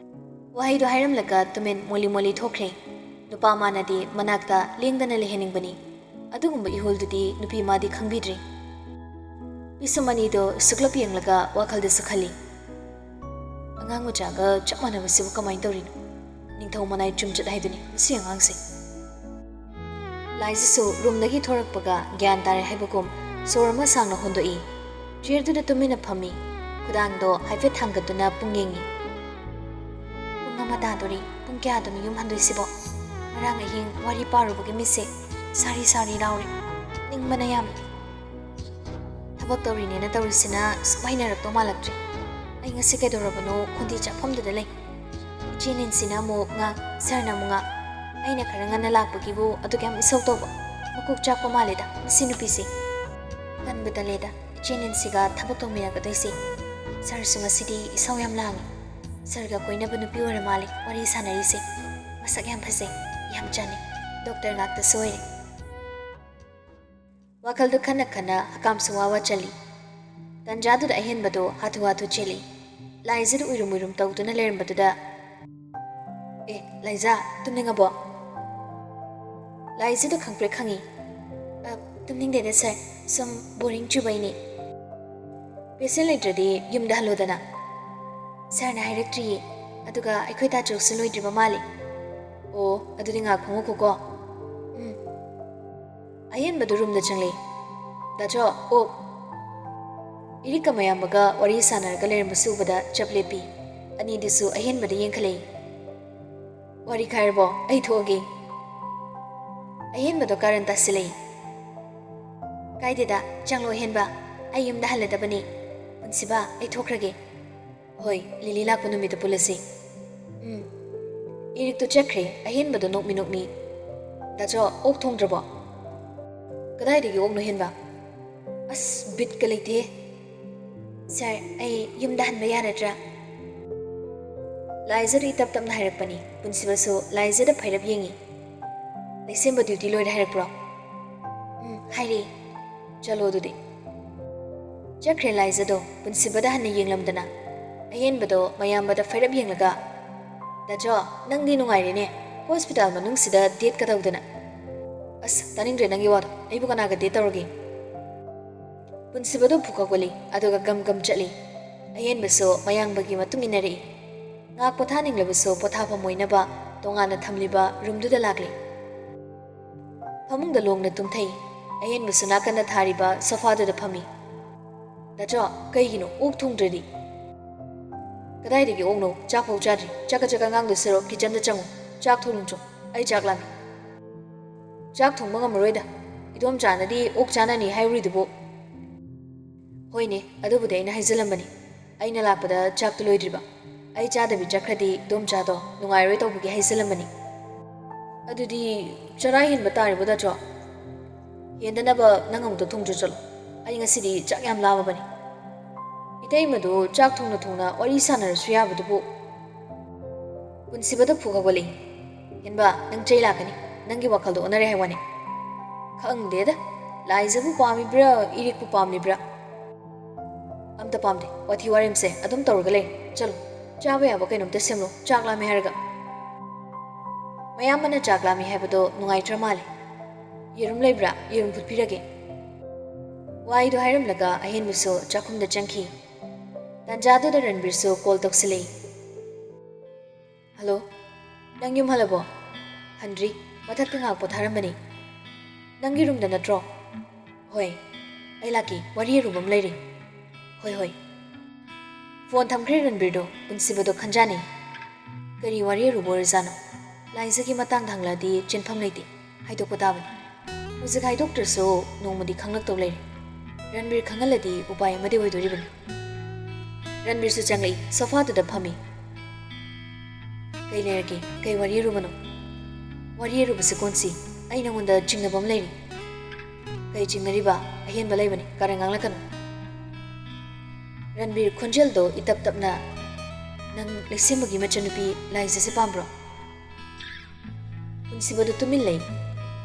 ꯋꯥꯍꯩꯗꯣ ꯍꯥꯏꯔꯝꯂꯒ ꯇꯨꯃꯤꯟ ꯃꯣꯂꯤ ꯃꯣꯂꯤ ꯊꯣꯛꯈ꯭ꯔꯦ꯫ ꯅꯨꯄꯥ ꯃꯥꯅꯗꯤ ꯃꯅꯥꯛꯇ ꯂꯦꯡꯗꯅ ꯂꯩꯍꯟꯅꯤꯡꯕꯅꯤ꯫ ꯑꯗꯨꯒꯨꯝꯕ ꯏꯍꯨꯜꯗꯨꯗꯤ ꯅꯨꯄꯤ ꯃꯥꯗꯤ ꯈꯪꯕꯤꯗ꯭ꯔꯤ꯫ ꯄꯤꯁꯨꯝ ꯑꯅꯤꯗꯣ ꯁꯨꯛꯂꯞ ꯌꯦꯡꯂꯒ ꯋꯥꯈꯜꯗꯁꯨ ꯈꯜꯂꯤ, "ꯑꯉꯥꯡ ꯃꯆꯥꯒ ꯆꯞ ꯃꯥꯟꯅꯕꯁꯤꯕꯨ ꯀꯃꯥꯏꯅ ꯇꯧꯔꯤꯅꯣ? ꯅꯤꯡꯊꯧ ꯃꯅꯥꯏ ꯆꯨꯝꯆꯠ ꯍꯥꯏꯗꯨꯅꯤ ꯃꯁꯤ ꯑꯉꯥꯡꯁꯦ"꯫ ꯂꯥꯏꯖꯁꯨ ꯔꯨꯝꯗꯒꯤ ꯊꯣꯔꯛꯄꯒ ꯒ꯭ꯌꯥꯟ ꯇꯥꯔꯦ ꯍꯥꯏꯕꯒꯨꯝ ꯁꯣꯔ ꯑꯃ ꯁꯥꯡꯅ ꯍꯣꯟꯗꯣꯛꯏ꯫ ꯆꯤꯌꯔꯗꯨꯗ ꯇꯨꯃꯤꯟꯅ ꯐꯝꯃꯤ꯫ ꯈꯨꯗꯥꯡꯗꯣ ꯍꯥꯏꯐꯦꯠ ꯊꯥꯡꯒꯠꯇꯨꯅ ꯄꯨꯡ ꯌꯦꯡꯉꯤ꯫ "ꯄꯨꯡ ꯑꯃ ꯇꯥꯗꯣꯔꯤ꯫ ꯄꯨꯡ ꯀꯌꯥꯗꯅꯣ ꯌꯨꯝ ꯍꯟꯗꯣꯏꯁꯤꯕꯣ? ꯉꯔꯥꯡ ꯑꯍꯤꯡ ꯋꯥꯔꯤ ꯄꯥꯔꯨꯕꯒꯤ ꯃꯤꯠꯁꯦ ꯁꯥꯔꯤ ꯁꯥꯔꯤ ꯂꯥꯎꯔꯦ꯫ ꯅꯤꯡꯕꯅ ꯌꯥꯝꯃꯤ꯫ ꯊꯕꯛ ꯇꯧꯔꯤꯅꯦꯅ ꯇꯧꯔꯤꯁꯤꯅ ꯁꯨꯝ ꯍꯩꯅꯔꯛꯇꯧ ꯃꯥꯜꯂꯛꯇ꯭ꯔꯦ꯫ ꯑꯩ ꯉꯁꯤ ꯀꯩꯗꯧꯔꯕꯅꯣ ꯈꯣꯟꯊꯤ ꯆꯥꯐꯝꯗꯨꯗ ꯂꯩ꯫ ꯏꯆꯦ ꯅꯦꯟꯁꯤꯅ ꯑꯃꯨꯛ ꯉꯥꯡ, ꯁꯥꯔꯅ ꯑꯃꯨꯛ ꯉꯥꯡ꯫ ꯑꯩꯅ ꯈꯔ ꯉꯟꯅ ꯂꯥꯛꯄꯒꯤꯕꯨ ꯑꯗꯨꯛ ꯌꯥꯝ ꯏꯁꯧ ꯇꯧꯕ? ꯃꯀꯣꯛ ꯆꯥꯛꯄ ꯃꯥꯜꯂꯦꯗ ꯃꯁꯤ ꯅꯨꯄꯤꯁꯦ꯫ ꯇꯟꯕꯨ ꯇꯜꯂꯦꯗ ꯏꯆꯦ ꯅꯦꯟꯁꯤꯒ ꯊꯕꯛ ꯇꯧꯃꯤꯟꯅꯒꯗꯣꯏꯁꯦ꯫ ꯁꯥꯔꯁꯨ ꯉꯁꯤꯗꯤ ꯏꯁꯧ ꯌꯥꯝ ꯂꯥꯡꯉꯤ꯫ ꯁꯥꯔꯒ ꯀꯣꯏꯅꯕ ꯅꯨꯄꯤ ꯑꯣꯏꯔ ꯃꯥꯜꯂꯦ ꯋꯥꯔꯤ ꯁꯥꯟꯅꯔꯤꯁꯦ꯫ ꯃꯁꯛ ꯌꯥꯝ ꯐꯖꯩ, ꯌꯥꯝ ꯆꯥꯟꯅꯩ꯫ ꯗꯣꯛꯇꯔ ꯉꯥꯛꯇꯁꯨ ꯑꯣꯏꯔꯦ"꯫ ꯋꯥꯈꯜꯗꯨ ꯈꯟꯅ ꯈꯟꯅ ꯍꯀꯥꯝꯁꯨ ꯋꯥ ꯋꯥ ꯆꯜꯂꯤ꯫ ꯇꯟꯖꯥꯗꯨꯗ ꯑꯍꯦꯟꯕꯗꯨ ꯍꯥꯊꯨ ꯍꯥꯊꯨ ꯆꯦꯜꯂꯤ꯫ ꯂꯥꯏꯖꯗꯨ ꯎꯏꯔꯨꯝ ꯎꯏꯔꯨꯝ ꯇꯧꯗꯨꯅ ꯂꯩꯔꯝꯕꯗꯨꯗ, "ꯑꯦ, ꯂꯥꯏꯖꯥ, ꯇꯨꯝꯅꯤꯡꯉꯕꯣ?" ꯂꯥꯏꯖꯗꯨ ꯈꯪꯄ꯭ꯔꯦꯛ ꯈꯪꯉꯤ꯫ "ꯑ, ꯇꯨꯝꯅꯤꯡꯗꯦꯗ ꯁꯥꯔ, ꯁꯨꯝ ꯕꯣꯔꯤꯡ ꯆꯨꯕꯩꯅꯤ꯫" "ꯄꯦꯁꯦꯟ ꯂꯩꯇ꯭ꯔꯗꯤ ꯌꯨꯝꯗ ꯍꯜꯂꯣꯗꯅ꯫" "ꯁꯥꯔꯅ ꯍꯥꯏꯔꯛꯇ꯭ꯔꯤꯌꯦ, ꯑꯗꯨꯒ ꯑꯩꯈꯣꯏ ꯇꯥꯆꯧꯁꯨ ꯂꯣꯏꯗ꯭ꯔꯤꯕ ꯃꯥꯜꯂꯦ꯫" "ꯑꯣ, ꯑꯗꯨꯗꯤ ꯉꯥꯏꯍꯥꯛ ꯐꯝꯉꯨꯈꯣꯀꯣ꯫" "ꯎꯝ꯫" ꯑꯍꯦꯟꯕꯗꯨ ꯔꯨꯝꯗ ꯆꯪꯂꯛꯏ꯫ "ꯗꯥꯆꯣ, ꯑꯣꯛ!" ꯏꯔꯤꯛꯀ ꯃꯌꯥꯝꯕꯒ ꯋꯥꯔꯤ ꯁꯥꯟꯅꯔꯒ ꯂꯩꯔꯝꯕꯁꯨ ꯎꯕꯗ ꯆꯞ ꯂꯦꯞꯄꯤ꯫ ꯑꯅꯤꯗꯨꯁꯨ ꯑꯍꯦꯟꯕꯗ ꯌꯦꯡꯈꯠꯂꯛꯏ꯫ "ꯋꯥꯔꯤ ꯈꯥꯏꯔꯕꯣ? ꯑꯩ ꯊꯣꯛꯑꯒꯦ꯫" ꯑꯍꯦꯟꯕꯗꯣ ꯀꯥꯔꯟ ꯇꯥꯁꯤꯜꯂꯛꯏ꯫ "ꯀꯥꯏꯗꯦꯗ, ꯆꯪꯂꯣ ꯑꯍꯦꯟꯕ꯫ ꯑꯩ ꯌꯨꯝꯗ ꯍꯜꯂꯗꯕꯅꯤ꯫ ꯄꯨꯟꯁꯤꯕ, ꯑꯩ ꯊꯣꯛꯈ꯭ꯔꯒꯦ꯫" "ꯍꯣꯏ, ꯂꯤꯂꯤ ꯂꯥꯛꯄ ꯅꯨꯃꯤꯠꯇ ꯄꯨꯜꯂꯁꯤ꯫" "ꯎꯝ꯫" ꯏꯔꯤꯛꯇꯣ ꯆꯠꯈ꯭ꯔꯦ꯫ ꯑꯍꯦꯟꯕꯗꯣ ꯅꯣꯛꯃꯤ ꯅꯣꯛꯃꯤ, "ꯗꯥꯆꯣ, ꯑꯣꯛ ꯊꯣꯡꯗ꯭ꯔꯕꯣ?" "ꯀꯗꯥꯏꯗꯒꯤ ꯑꯣꯛꯅꯣ ꯍꯦꯟꯕ?" "ꯑꯁ, ꯕꯤꯠꯀ ꯂꯩꯇꯦ꯫" "ꯁꯥꯔ, ꯑꯩ ꯌꯨꯝꯗ ꯍꯟꯕ ꯌꯥꯔꯗ꯭ꯔꯥ?" ꯂꯥꯏꯖꯗ ꯏꯇꯞ ꯇꯞꯅ ꯍꯥꯏꯔꯛꯄꯅꯤ꯫ ꯄꯨꯟꯁꯤꯕꯁꯨ ꯂꯥꯏꯖꯗ ꯐꯩꯔꯞ ꯌꯦꯡꯉꯤ꯫ "ꯂꯩꯁꯦꯝꯕ ꯗ꯭ꯌꯨꯇꯤ ꯂꯣꯏꯔꯦ ꯍꯥꯏꯔꯛꯄ꯭ꯔꯣ?" "ꯎꯝ, ꯍꯥꯏꯔꯛꯑꯦ꯫" "ꯆꯠꯂꯣ ꯑꯗꯨꯗꯤ꯫" ꯆꯠꯈ꯭ꯔꯦ ꯂꯥꯏꯖꯗꯣ꯫ ꯄꯨꯟꯁꯤꯕꯗ ꯍꯟꯅ ꯌꯦꯡꯂꯝꯗꯅ ꯑꯍꯦꯟꯕꯗꯣ ꯃꯌꯥꯝꯕꯗ ꯐꯩꯔꯞ ꯌꯦꯡꯂꯒ, "ꯗꯥꯆꯣ, ꯅꯪꯗꯤ ꯅꯨꯡꯉꯥꯏꯔꯦꯅꯦ, ꯍꯣꯁꯄꯤꯇꯥꯜ ꯃꯅꯨꯡꯁꯤꯗ ꯗꯦꯠꯀ ꯇꯧꯗꯅ꯫" "ꯑꯁ, ꯇꯥꯅꯤꯡꯗ꯭ꯔꯦ ꯅꯪꯒꯤ ꯋꯥꯗꯣ꯫ ꯑꯩꯕꯨ ꯀꯅꯥꯒ ꯗꯦꯠ ꯇꯧꯔꯒꯦ?" ꯄꯨꯟꯁꯤꯕꯗꯣ ꯐꯨꯀꯛ ꯑꯣꯜꯂꯤ, ꯑꯗꯨꯒ ꯒꯝ ꯒꯝ ꯆꯠꯂꯤ꯫ ꯑꯍꯦꯟꯕꯁꯨ ꯃꯌꯥꯝꯕꯒꯤ ꯃꯇꯨꯡ ꯏꯟꯅꯔꯛꯏ꯫ ꯉꯥꯏꯍꯥꯛ ꯄꯣꯊꯥꯅꯤꯡꯂꯕꯁꯨ ꯄꯣꯊꯥꯐꯝ ꯑꯣꯏꯅꯕ ꯇꯣꯉꯥꯟꯅ ꯊꯝꯂꯤꯕ ꯔꯨꯝꯗꯨꯗ ꯂꯥꯛꯂꯤ꯫ ꯐꯃꯨꯡꯗ ꯂꯣꯡꯅ ꯇꯨꯝꯊꯩ꯫ ꯑꯍꯦꯟꯕꯁꯨ ꯅꯥꯀꯟꯗ ꯊꯥꯔꯤꯕ ꯁꯣꯐꯥꯗꯨꯗ ꯐꯝꯃꯤ꯫ "ꯗꯥꯆꯣ, ꯀꯩꯒꯤꯅꯣ ꯑꯣꯛ ꯊꯣꯡꯗ꯭ꯔꯗꯤ?" "ꯀꯗꯥꯏꯗꯒꯤ ꯑꯣꯛꯅꯣ? ꯆꯥꯛ ꯐꯥꯎ ꯆꯥꯗ꯭ꯔꯤ꯫ ꯆꯀ ꯆꯀ ꯉꯥꯡꯗꯣꯏ ꯁꯔꯨꯛ ꯀꯤꯆꯟꯗ ꯆꯪꯉꯨ꯫ ꯆꯥꯛ ꯊꯣꯡꯉꯨ ꯆꯣ꯫ ꯑꯩ ꯆꯥꯛ ꯂꯥꯝꯃꯤ꯫" "ꯆꯥꯛ ꯊꯣꯡꯕ ꯉꯝꯃꯔꯣꯏꯗ꯫ ꯏꯗꯣꯝꯆꯥꯅꯅꯤ ꯍꯥꯏꯔꯨꯔꯤꯗꯨꯕꯨ꯫" "ꯍꯣꯏꯅꯦ, ꯑꯗꯨꯕꯨꯗꯤ ꯑꯩꯅ ꯍꯥꯏꯖꯜꯂꯝꯕꯅꯤ꯫ ꯑꯩꯅ ꯂꯥꯛꯄꯗ ꯆꯥꯛꯇꯨ ꯂꯣꯏꯗ꯭ꯔꯤꯕ꯫ ꯑꯩ ꯆꯥꯗꯕꯤ ꯆꯠꯈ꯭ꯔꯗꯤ ꯏꯗꯣꯝꯆꯥꯗꯣ ꯅꯨꯡꯉꯥꯏꯔꯣꯏ ꯇꯧꯕꯒꯤ ꯍꯥꯏꯖꯜꯂꯝꯕꯅꯤ꯫" "ꯑꯗꯨꯗꯤ ꯆꯔꯥ ꯍꯦꯟꯕ ꯇꯥꯔꯦꯕꯣ, ꯗꯥꯆꯣ?" "ꯍꯦꯟꯗꯅꯕ ꯅꯪ ꯑꯃꯨꯛꯇ ꯊꯣꯡꯖ ꯆꯠꯂꯣ꯫ ꯑꯩ ꯉꯁꯤꯗꯤ ꯆꯥꯛ ꯌꯥꯝ ꯂꯥꯝꯃꯕꯅꯤ꯫" ꯏꯇꯩꯃꯗꯨ ꯆꯥꯛ ꯊꯣꯡꯅ ꯊꯣꯡꯅ ꯋꯥꯔꯤ ꯁꯥꯟꯅꯔꯁꯨ ꯌꯥꯕꯗꯨꯕꯨ꯫ ꯄꯨꯟꯁꯤꯕꯗ ꯐꯨ ꯍꯧꯒꯠꯂꯛꯏ꯫ "ꯍꯦꯟꯕ, ꯅꯪ ꯆꯩ ꯂꯥꯛꯀꯅꯤ꯫ ꯅꯪꯒꯤ ꯋꯥꯈꯜꯗꯣ ꯑꯣꯟꯅꯔꯦ ꯍꯥꯏ ꯋꯥꯅꯤ꯫" "ꯈꯪꯗꯦꯗ, ꯂꯥꯏꯖꯕꯨ ꯄꯥꯝꯃꯤꯕ꯭ꯔꯥ, ꯏꯔꯤꯛꯄꯨ ꯄꯥꯝꯂꯤꯕ꯭ꯔꯥ? ꯑꯝꯇ ꯄꯥꯝꯗꯦ꯫ ꯋꯥꯊꯤ ꯋꯥꯔꯦꯝꯁꯦ ꯑꯗꯨꯝ ꯇꯧꯔꯒ ꯂꯩ꯫ ꯆꯠꯂꯣ, ꯆꯥꯕ ꯌꯥꯕ ꯀꯩꯅꯣꯝꯇ ꯁꯦꯝꯂꯣ, ꯆꯥꯛ ꯂꯥꯝꯃꯦ ꯍꯥꯏꯔꯒ꯫ ꯃꯌꯥꯝꯕꯅ ꯆꯥꯛ ꯂꯥꯝꯃꯤ ꯍꯥꯏꯕꯗꯣ ꯅꯨꯡꯉꯥꯏꯇ꯭ꯔ ꯃꯥꯜꯂꯦ꯫ ꯌꯦꯔꯨꯝ ꯂꯩꯕ꯭ꯔꯥ? ꯌꯦꯔꯨꯝ ꯐꯨꯠꯄꯤꯔꯒꯦ꯫ ꯋꯥꯍꯩꯗꯣ ꯍꯥꯏꯔꯝꯂꯒ ꯑꯍꯦꯟꯕꯁꯨ ꯆꯥꯛꯈꯨꯝꯗ ꯆꯪꯈꯤ꯫ ꯇꯥꯟꯖꯥꯗꯨꯗ ꯔꯟꯕꯤꯔꯁꯨ ꯀꯣꯜ ꯇꯧꯁꯤꯜꯂꯛꯏ꯫ "ꯍꯜꯂꯣ, ꯅꯪ ꯌꯨꯝ ꯍꯜꯂꯕꯣ?" "ꯍꯟꯗ꯭ꯔꯤ, ꯃꯊꯛꯇ ꯉꯥꯏꯍꯥꯛ ꯄꯣꯊꯥꯔꯝꯕꯅꯤ꯫ ꯅꯪꯒꯤ ꯔꯨꯝꯗ ꯅꯠꯇ꯭ꯔꯣ?" "ꯍꯣꯏ, ꯑꯩ ꯂꯥꯛꯀꯦ, ꯋꯥꯔꯤ ꯑꯔꯨꯕ ꯑꯃ ꯂꯩꯔꯦ꯫" "ꯍꯣꯏ, ꯍꯣꯏ꯫" ꯐꯣꯟ ꯊꯝꯈ꯭ꯔꯦ ꯔꯟꯕꯤꯔꯗꯣ꯫ ꯄꯨꯟꯁꯤꯕꯗꯣ ꯈꯟꯖꯥꯅꯩ꯫ ꯀꯔꯤ ꯋꯥꯔꯤ ꯑꯔꯨꯕ ꯑꯣꯏꯔꯖꯥꯠꯅꯣ? ꯂꯥꯏꯖꯒꯤ ꯃꯇꯥꯡꯗ ꯍꯪꯂꯛꯑꯗꯤ ꯆꯦꯟꯐꯝ ꯂꯩꯇꯦ, ꯍꯥꯏꯗꯣꯛꯄ ꯇꯥꯕꯅꯤ꯫ ꯍꯧꯖꯤꯛ ꯍꯥꯏꯗꯣꯛꯇ꯭ꯔꯁꯨ ꯅꯣꯡꯃꯗꯤ ꯈꯪꯂꯛꯇꯧ ꯂꯩꯔꯦ꯫ ꯔꯟꯕꯤꯔ ꯈꯪꯍꯜꯂꯗꯤ ꯎꯄꯥꯏ ꯑꯃꯗꯤ ꯑꯣꯏꯗꯣꯔꯤꯕꯅꯤ꯫ ꯔꯟꯕꯤꯔꯁꯨ ꯆꯪꯂꯛꯏ, ꯁꯣꯐꯥꯗꯨꯗ ꯐꯝꯃꯤ꯫ "ꯀꯩ ꯂꯩꯔꯒꯦ? ꯀꯩ ꯋꯥꯔꯤ ꯑꯔꯨꯕꯅꯣ?" "ꯋꯥꯔꯤ ꯑꯔꯨꯕꯁꯦ ꯀꯣꯟꯁꯤ, ꯑꯩ ꯅꯉꯣꯟꯗ ꯆꯤꯡꯅꯕ ꯑꯃ ꯂꯩꯔꯦ꯫" "ꯀꯩ ꯆꯤꯡꯅꯔꯤꯕ? ꯑꯍꯦꯟꯕ ꯂꯩꯕꯅꯤ, ꯀꯥꯔꯟ ꯉꯥꯡꯂꯛꯀꯅꯨ꯫" ꯔꯟꯕꯤꯔ ꯈꯣꯟꯖꯦꯜꯗꯣ ꯏꯇꯞ ꯇꯞꯅ, "ꯅꯪ ꯂꯩꯁꯦꯝꯕꯒꯤ ꯃꯆꯟꯅꯨꯄꯤ ꯂꯥꯏꯖꯁꯦ ꯄꯥꯝꯕ꯭ꯔꯣ?" ꯄꯨꯟꯁꯤꯕꯗꯨ ꯇꯨꯃꯤꯟ ꯂꯩ꯫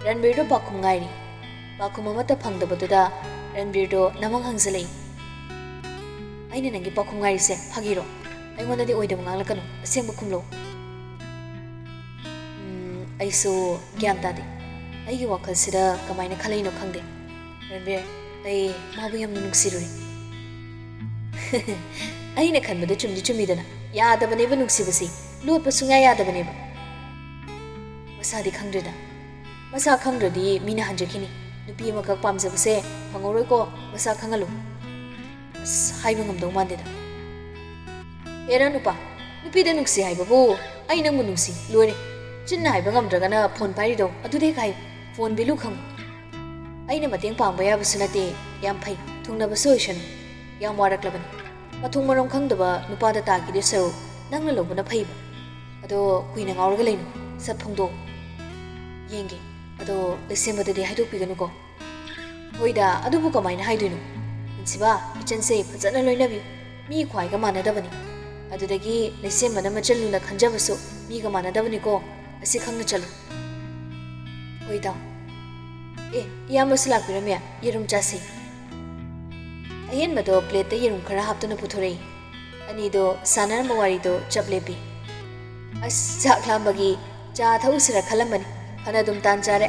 ꯔꯟꯕꯤꯔꯗꯣ ꯄꯥꯎꯈꯨꯝ ꯉꯥꯏꯔꯤ꯫ ꯄꯥꯎꯈꯨꯝ ꯑꯃꯠꯇ ꯐꯪꯗꯕꯗꯨꯗ ꯔꯟꯕꯤꯔꯗꯣ ꯅꯃꯪ ꯍꯪꯖꯤꯜꯂꯛꯏ꯫ "ꯑꯩꯅ ꯅꯪꯒꯤ ꯄꯥꯎꯈꯨꯝ ꯉꯥꯏꯔꯤꯁꯦ ꯐꯥꯒꯤꯔꯣ? ꯑꯩꯉꯣꯟꯗꯗꯤ ꯑꯣꯏꯗꯕ ꯉꯥꯡꯂꯛꯀꯅꯨ, ꯑꯁꯦꯡꯕ ꯈꯨꯝꯂꯧ꯫" "ꯎꯝ, ꯑꯩꯁꯨ ꯒ꯭ꯌꯥꯟ ꯇꯥꯗꯦ꯫ ꯑꯩꯒꯤ ꯋꯥꯈꯜꯁꯤꯗ ꯀꯃꯥꯏꯅ ꯈꯜꯂꯛꯏꯅꯣ ꯈꯪꯗꯦ꯫ ꯔꯟꯕꯤꯔ, ꯑꯩ ꯃꯥꯕꯨ ꯌꯥꯝꯅ ꯅꯨꯡꯁꯤꯔꯨꯔꯦ꯫" "ꯑꯩꯅ ꯈꯟꯕꯗ ꯆꯨꯝꯗꯤ ꯆꯨꯝꯃꯤꯗꯅ꯫ ꯌꯥꯗꯕꯅꯦꯕ ꯅꯨꯡꯁꯤꯕꯁꯤ꯫ ꯂꯣꯠꯄ ꯁꯨꯡꯌꯥ ꯌꯥꯗꯕꯅꯦꯕ꯫" "ꯃꯁꯥꯗꯤ ꯈꯪꯗ꯭ꯔꯦꯗ꯫" "ꯃꯁꯥ ꯈꯪꯗ꯭ꯔꯗꯤ ꯃꯤꯅ ꯍꯟꯖꯈꯤꯅꯤ꯫ ꯅꯨꯄꯤ ꯑꯃꯈꯛ ꯄꯥꯝꯖꯕꯁꯦ ꯐꯪꯍꯧꯔꯣꯏꯀꯣ, ꯃꯁꯥ ꯈꯪꯍꯜꯂꯨ꯫" "ꯑꯁ, ꯍꯥꯏꯕ ꯉꯝꯗꯧ ꯃꯥꯟꯗꯦꯗ꯫" "ꯍꯦꯔꯥ ꯅꯨꯄꯥ, ꯅꯨꯄꯤꯗ ꯅꯨꯡꯁꯤ ꯍꯥꯏꯕꯕꯨ ꯑꯩ ꯅꯪꯕꯨ ꯅꯨꯡꯁꯤ, ꯂꯣꯏꯔꯦ꯫ ꯆꯤꯟꯅ ꯍꯥꯏꯕ ꯉꯝꯗ꯭ꯔꯒꯅ ꯐꯣꯟ ꯄꯥꯏꯔꯤꯗꯣ ꯑꯗꯨꯗ ꯍꯦꯛ ꯍꯥꯏꯌꯨ꯫ Phone value ꯈꯪꯉꯨ꯫ ꯑꯩꯅ ꯃꯇꯦꯡ ꯄꯥꯡꯕ ꯌꯥꯕꯁꯨ ꯅꯠꯇꯦ, ꯌꯥꯝ ꯐꯩ, ꯊꯨꯡꯅꯕꯁꯨ ꯑꯣꯏꯁꯅꯨ꯫ ꯌꯥꯝ ꯋꯥꯔꯛꯂꯕꯅꯤ꯫ ꯃꯊꯣꯡ ꯃꯔꯝ ꯈꯪꯗꯕ ꯅꯨꯄꯥꯗ ꯇꯥꯈꯤꯗꯣꯏ ꯁꯔꯨꯛ ꯅꯪꯅ ꯂꯧꯕꯅ ꯐꯩꯕ꯫ ꯑꯗꯣ ꯀꯨꯏꯅ ꯉꯥꯎꯔꯒ ꯂꯩꯅꯨ, ꯁꯠ ꯐꯣꯡꯗꯣꯛꯎ꯫ ꯌꯦꯡꯒꯦ, ꯑꯗꯣ ꯂꯩꯁꯦꯝꯕꯗꯗꯤ ꯍꯥꯏꯗꯣꯛꯄꯤꯒꯅꯨꯀꯣ꯫" "ꯍꯣꯏꯗ, ꯑꯗꯨꯕꯨ ꯀꯃꯥꯏꯅ ꯍꯥꯏꯗꯣꯏꯅꯣ? ꯄꯨꯟꯁꯤꯕ, ꯏꯆꯟꯁꯦ ꯐꯖꯅ ꯂꯣꯏꯅꯕꯤꯌꯨ꯫ ꯃꯤ ꯈ꯭ꯋꯥꯏꯒ ꯃꯥꯟꯅꯗꯕꯅꯤ꯫ ꯑꯗꯨꯗꯒꯤ ꯂꯩꯁꯦꯝꯕꯅ ꯃꯆꯜ ꯂꯨꯅ ꯈꯟꯖꯕꯁꯨ ꯃꯤꯒ ꯃꯥꯟꯅꯗꯕꯅꯤꯀꯣ꯫ ꯑꯁꯤ ꯈꯪꯅ ꯆꯠꯂꯨ꯫" "ꯍꯣꯏ ꯏꯇꯥꯎ꯫" ꯑꯦ, ꯏꯌꯥꯝꯕꯁꯨ ꯂꯥꯛꯄꯤꯔꯝꯃꯦ, ꯌꯦꯔꯨꯝ ꯆꯥꯁꯤ꯫ ꯑꯍꯦꯟꯕꯗꯣ ꯄ꯭ꯂꯦꯠꯇ ꯌꯦꯔꯨꯝ ꯈꯔ ꯍꯥꯞꯇꯨꯅ ꯄꯨꯊꯣꯔꯛꯏ꯫ ꯑꯅꯤꯗꯣ ꯁꯥꯟꯅꯔꯝꯕ ꯋꯥꯔꯤꯗꯣ ꯆꯞ ꯂꯦꯞꯄꯤ꯫ ꯑꯁ, ꯆꯥꯛ ꯂꯥꯝꯕꯒꯤ ꯆꯥ ꯊꯛꯎꯁꯤꯔ ꯈꯜꯂꯝꯕꯅꯤ, ꯐꯅ ꯑꯗꯨꯝ ꯇꯥꯟ ꯆꯥꯔꯦ꯫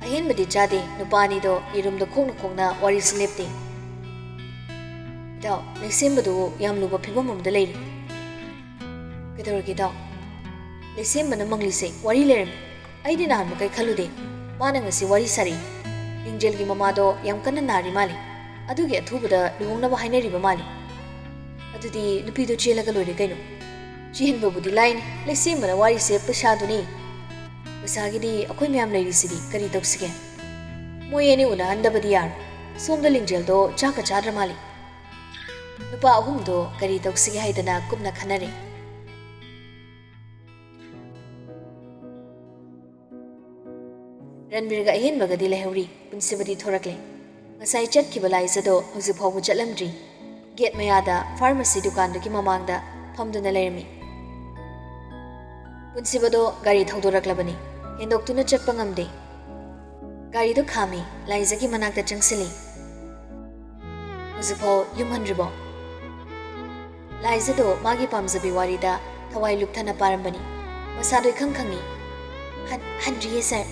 ꯑꯍꯦꯟꯕꯗꯤ ꯆꯥꯗꯦ, ꯅꯨꯄꯥ ꯑꯅꯤꯗꯣ ꯌꯦꯔꯨꯝꯗ ꯈꯣꯛꯅ ꯈꯣꯛꯅ ꯋꯥꯔꯤꯁꯨ ꯂꯦꯞꯇꯦ꯫ ꯏꯇꯥꯎ, ꯂꯩꯁꯦꯝꯕꯗꯨ ꯌꯥꯝ ꯂꯨꯕ ꯐꯤꯕꯝ ꯑꯃꯗ ꯂꯩꯔꯤ꯫ ꯀꯩꯗꯧꯔꯒꯦ ꯏꯇꯥꯎ? ꯂꯩꯁꯦꯝꯕꯅ ꯃꯪꯂꯤꯁꯦ ꯋꯥꯔꯤ ꯂꯩꯔꯝꯃꯤ꯫ ꯑꯩꯗꯤ ꯅꯍꯥꯟ ꯃꯈꯩ ꯈꯜꯂꯨꯗꯦ꯫ ꯃꯥꯅ ꯉꯁꯤ ꯋꯥꯔꯤ ꯁꯥꯔꯛꯏ꯫ ꯂꯤꯡꯖꯦꯜꯒꯤ ꯃꯃꯥꯗꯣ ꯌꯥꯝ ꯀꯟꯅ ꯅꯥꯔꯤ ꯃꯥꯜꯂꯤ꯫ ꯑꯗꯨꯒꯤ ꯑꯊꯨꯕꯗ ꯂꯨꯍꯣꯡꯅꯕ ꯍꯥꯏꯅꯔꯤꯕ ꯃꯥꯜꯂꯤ꯫ ꯑꯗꯨꯗꯤ ꯅꯨꯄꯤꯗꯣ ꯆꯦꯜꯂꯒ ꯂꯣꯏꯔꯦ ꯀꯩꯅꯣ꯫ ꯆꯦꯟꯕꯕꯨꯗꯤ ꯂꯥꯏꯅꯤ, ꯂꯩꯁꯦꯝꯕꯅ ꯋꯥꯔꯤꯁꯦ ꯄꯩꯁꯥꯗꯨꯅꯤ꯫ ꯄꯩꯁꯥꯒꯤꯗꯤ ꯑꯩꯈꯣꯏ ꯃꯌꯥꯝ ꯂꯩꯔꯤꯁꯤꯗꯤ, ꯀꯔꯤ ꯇꯧꯁꯤꯒꯦ? ꯃꯣꯏ ꯑꯅꯤ ꯎꯅꯍꯟꯗꯕꯗꯤ ꯌꯥꯔꯣꯏ꯫ ꯁꯣꯝꯗ ꯂꯤꯡꯖꯦꯜꯗꯣ ꯆꯥꯛꯀ ꯆꯥꯗ꯭ꯔ ꯃꯥꯜꯂꯤ꯫ ꯅꯨꯄꯥ ꯑꯍꯨꯝꯗꯣ ꯀꯔꯤ ꯇꯧꯁꯤꯒꯦ ꯍꯥꯏꯗꯅ ꯀꯨꯞꯅ ꯈꯟꯅꯔꯦ꯫ ꯔꯟꯕꯤꯔꯒ ꯑꯍꯦꯟꯕꯒꯗꯤ ꯂꯩꯍꯧꯔꯤ꯫ ꯄꯨꯟꯁꯤꯕꯗꯤ ꯊꯣꯔꯛꯂꯦ꯫ ꯉꯁꯥꯏ ꯆꯠꯈꯤꯕ ꯂꯥꯏꯖꯗꯣ ꯍꯧꯖꯤꯛ ꯐꯥꯎꯕ ꯆꯠꯂꯝꯗ꯭ꯔꯤ꯫ ꯒꯦꯠ ꯃꯌꯥꯗ ꯐꯥꯔꯃꯥꯁꯤ ꯗꯨꯀꯥꯟꯗꯨꯒꯤ ꯃꯃꯥꯡꯗ ꯐꯝꯗꯨꯅ ꯂꯩꯔꯝꯃꯤ꯫ ꯄꯨꯟꯁꯤꯕꯗꯣ ꯒꯥꯔꯤ ꯊꯧꯗꯣꯔꯛꯂꯕꯅꯤ꯫ ꯍꯦꯟꯗꯣꯛꯇꯨꯅ ꯆꯠꯄ ꯉꯝꯗꯦ꯫ ꯒꯥꯔꯤꯗꯨ ꯈꯥꯝꯃꯤ, ꯂꯥꯏꯖꯒꯤ ꯃꯅꯥꯛꯇ ꯆꯪꯁꯤꯜꯂꯤ꯫ "ꯍꯧꯖꯤꯛꯐꯥꯎ ꯌꯨꯝ ꯍꯟꯗ꯭ꯔꯤꯕꯣ?" ꯂꯥꯏꯖꯗꯣ ꯃꯥꯒꯤ ꯄꯥꯝꯖꯕꯤ ꯋꯥꯔꯤꯗ ꯊꯋꯥꯏ ꯂꯨꯞꯊꯅ ꯄꯥꯔꯝꯕꯅꯤ꯫ ꯃꯁꯥꯗꯣ ꯏꯈꯪ ꯈꯪꯉꯤ꯫ "ꯍꯟ-, ꯍꯟꯗ꯭ꯔꯤꯌꯦ, ꯁꯥꯔ꯫"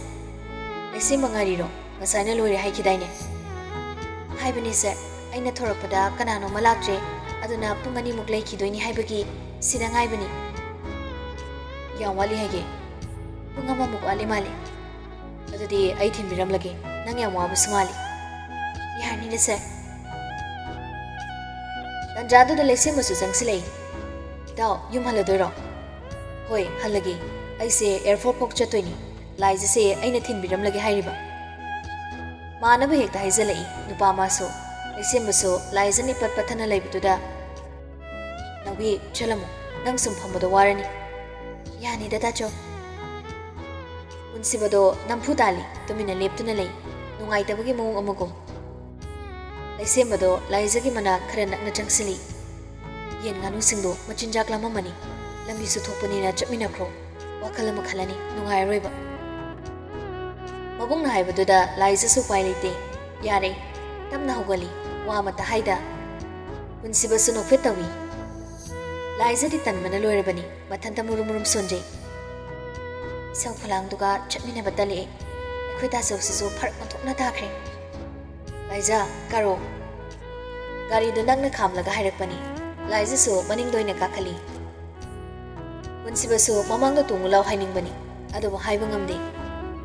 "ꯂꯩꯁꯦꯝꯕ ꯉꯥꯏꯔꯤꯔꯣ? ꯉꯁꯥꯏꯅ ꯂꯣꯏꯔꯦ ꯍꯥꯏꯈꯤꯗꯥꯏꯅꯦ?" "ꯍꯥꯏꯕꯅꯤ, ꯁꯥꯔ꯫ ꯑꯩꯅ ꯊꯣꯔꯛꯄꯗ ꯀꯅꯥꯅꯣꯝꯃ ꯂꯥꯛꯇ꯭ꯔꯦ꯫ ꯑꯗꯨꯅ ꯄꯨꯡ ꯑꯅꯤꯃꯨꯛ ꯂꯩꯈꯤꯗꯣꯏꯅꯤ ꯍꯥꯏꯕꯒꯤ ꯁꯤꯗ ꯉꯥꯏꯕꯅꯤ꯫" "ꯀꯌꯥꯝ ꯋꯥꯠꯂꯤ ꯍꯥꯏꯒꯦ?" "ꯄꯨꯡ ꯑꯃꯃꯨꯛ ꯋꯥꯠꯂꯤ ꯃꯥꯜꯂꯤ꯫" "ꯑꯗꯨꯗꯤ ꯑꯩ ꯊꯤꯟꯕꯤꯔꯝꯂꯒꯦ꯫ ꯅꯪ ꯌꯥꯝ ꯋꯥꯕꯁꯨ ꯃꯥꯜꯂꯤ꯫" "ꯌꯥꯔꯅꯤꯗ, ꯁꯥꯔ꯫" ꯇꯟꯖꯥꯗꯨꯗ ꯂꯩꯁꯦꯝꯕꯁꯨ ꯆꯪꯁꯤꯜꯂꯛꯏ꯫ "ꯏꯇꯥꯎ, ꯌꯨꯝ ꯍꯜꯂꯗꯣꯏꯔꯣ?" "ꯍꯣꯏ, ꯍꯜꯂꯒꯦ꯫ ꯑꯩꯁꯦ ꯑꯦꯌꯔꯄꯣꯔꯠ ꯐꯥꯎ ꯆꯠꯇꯣꯏꯅꯤ꯫ ꯂꯥꯏꯖꯁꯦ ꯑꯩꯅ ꯊꯤꯟꯕꯤꯔꯝꯂꯒꯦ ꯍꯥꯏꯔꯤꯕ꯫" ꯃꯥꯟꯅꯕ ꯍꯦꯛꯇ ꯍꯥꯏꯖꯜꯂꯛꯏ ꯅꯨꯄꯥ ꯑꯃꯁꯨ꯫ ꯂꯩꯁꯦꯝꯕꯁꯨ ꯂꯥꯏꯖꯅ ꯏꯄꯠ ꯄꯠꯊꯅ ꯂꯩꯕꯗꯨꯗ, "ꯅꯥꯎꯕꯤ, ꯆꯠꯂꯝꯃꯣ꯫ ꯅꯪ ꯁꯨꯝ ꯐꯝꯕꯗꯣ ꯋꯥꯔꯅꯤ꯫" "ꯌꯥꯅꯤꯗ, ꯇꯥꯆꯧ꯫" ꯄꯨꯟꯁꯤꯕꯗꯣ ꯅꯝꯐꯨ ꯇꯥꯜꯂꯤ, ꯇꯨꯃꯤꯟꯅ ꯂꯦꯞꯇꯨꯅ ꯂꯩ, ꯅꯨꯡꯉꯥꯏꯇꯕꯒꯤ ꯃꯑꯣꯡ ꯑꯃꯒꯨꯝ꯫ ꯂꯩꯁꯦꯝꯕꯗꯣ ꯂꯥꯏꯖꯒꯤ ꯃꯅꯥꯛ ꯈꯔ ꯅꯛꯅ ꯆꯪꯁꯤꯜꯂꯤ꯫ "ꯌꯦꯟ ꯉꯥꯅꯨꯁꯤꯡꯗꯣ ꯃꯆꯤꯟꯖꯥꯛ ꯂꯥꯝꯃꯝꯃꯅꯤ, ꯂꯝꯕꯤꯁꯨ ꯊꯣꯛꯄꯅꯤꯅ ꯆꯠꯃꯤꯟꯅꯈ꯭ꯔꯣ꯫ ꯋꯥꯈꯜ ꯑꯃ ꯈꯜꯂꯅꯤ, ꯅꯨꯡꯉꯥꯏꯔꯔꯣꯏꯕ꯫" ꯄꯨꯡꯅ ꯍꯥꯏꯕꯗꯨꯗ ꯂꯥꯏꯖꯁꯨ ꯎꯄꯥꯏ ꯂꯩꯇꯦ꯫ "ꯌꯥꯔꯦ, ꯇꯞꯅ ꯍꯧꯒꯠꯂꯤ, ꯋꯥ ꯑꯃꯇ ꯍꯥꯏꯗ꯫" ꯄꯨꯟꯁꯤꯕꯁꯨ ꯅꯣꯛꯐꯦꯠ ꯇꯧꯏ꯫ ꯂꯥꯏꯖꯗꯤ ꯇꯟꯕꯅ ꯂꯣꯏꯔꯕꯅꯤ, ꯃꯊꯟꯇ ꯃꯨꯔꯨꯝ ꯃꯨꯔꯨꯝ ꯁꯣꯟꯖꯩ꯫ ꯏꯁꯧ ꯈꯣꯂꯥꯡꯗꯨꯒ ꯆꯠꯃꯤꯟꯅꯕ ꯇꯜꯂꯛꯑꯦ꯫ ꯑꯩꯈꯣꯏ ꯇꯥꯆꯧꯁꯤꯁꯨ ꯐꯔꯛ ꯑꯣꯟꯊꯣꯛꯅ ꯇꯥꯈ꯭ꯔꯦ꯫ "ꯂꯥꯏꯖ, ꯀꯥꯔꯣ꯫" ꯒꯥꯔꯤꯗꯨ ꯅꯛꯅ ꯈꯥꯝꯂꯒ ꯍꯥꯏꯔꯛꯄꯅꯤ꯫ ꯂꯥꯏꯖꯁꯨ ꯃꯅꯤꯡꯗ ꯑꯣꯏꯅ ꯀꯥꯈꯠꯂꯤ꯫ ꯄꯨꯟꯁꯤꯕꯁꯨ ꯃꯃꯥꯡꯗ ꯇꯣꯡꯉꯨ ꯂꯥꯎ ꯍꯥꯏꯅꯤꯡꯕꯅꯤ, ꯑꯗꯨꯕꯨ ꯍꯥꯏꯕ ꯉꯝꯗꯦ꯫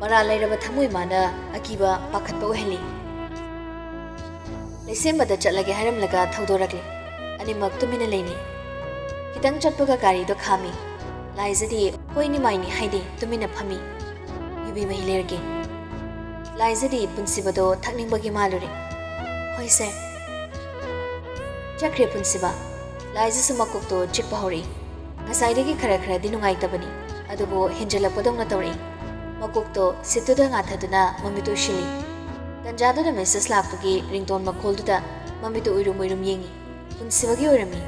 ꯃꯔꯥꯜ ꯂꯩꯔꯕ ꯊꯃꯣꯏ ꯃꯥꯅ ꯑꯀꯤꯕ ꯄꯥꯈꯠꯄ ꯑꯣꯏꯍꯜꯂꯤ꯫ ꯂꯩꯁꯦꯝꯕꯗ ꯆꯠꯂꯒꯦ ꯍꯥꯏꯔꯝꯂꯒ ꯊꯧꯗꯣꯔꯛꯂꯤ꯫ ꯑꯅꯤꯃꯛ ꯇꯨꯃꯤꯟꯅ ꯂꯩꯅꯩ꯫ ꯈꯤꯇꯪ ꯆꯠꯄꯒ ꯒꯥꯔꯤꯗꯣ ꯈꯥꯝꯃꯤ꯫ ꯂꯥꯏꯖꯗꯤ ꯍꯣꯏꯅꯤ ꯃꯥꯏꯅꯤ ꯍꯥꯏꯗꯦ, ꯇꯨꯃꯤꯟꯅ ꯐꯝꯃꯤ꯫ "ꯌꯨꯕꯤ ꯃꯍꯤ ꯂꯩꯔꯒꯦ꯫" ꯂꯥꯏꯖꯗꯤ ꯄꯨꯟꯁꯤꯕꯗꯣ ꯊꯛꯅꯤꯡꯕꯒꯤ ꯃꯥꯜꯂꯨꯔꯦ꯫ "ꯍꯣꯏ ꯁꯦ꯫" ꯆꯠꯈ꯭ꯔꯦ ꯄꯨꯟꯁꯤꯕ꯫ ꯂꯥꯏꯖꯁꯨ ꯃꯀꯣꯛꯇꯣ ꯆꯤꯛꯄ ꯍꯧꯔꯛꯏ꯫ ꯉꯁꯥꯏꯗꯒꯤ ꯈꯔ ꯈꯔꯗꯤ ꯅꯨꯡꯉꯥꯏꯇꯕꯅꯤ, ꯑꯗꯨꯕꯨ ꯍꯦꯟꯖꯜꯂꯛꯄꯗꯧꯅ ꯇꯧꯔꯛꯏ꯫ ꯃꯀꯣꯛꯇꯣ ꯁꯤꯠꯇꯨꯗ ꯉꯥꯊꯗꯨꯅ ꯃꯃꯤꯠ ꯎꯏꯁꯤꯜꯂꯤ꯫ ꯇꯟꯖꯥꯗꯨꯗ ꯃꯦꯁꯦꯖ ꯂꯥꯛꯄꯒꯤ ꯔꯤꯡꯇꯣꯟ ꯃꯈꯣꯜꯗꯨꯗ ꯃꯃꯤꯠꯇꯨ ꯎꯏꯔꯨꯝ ꯎꯏꯔꯨꯝ ꯌꯦꯡꯉꯤ꯫ ꯄꯨꯟꯁꯤꯕꯒꯤ ꯑꯣꯏꯔꯝꯃꯤ꯫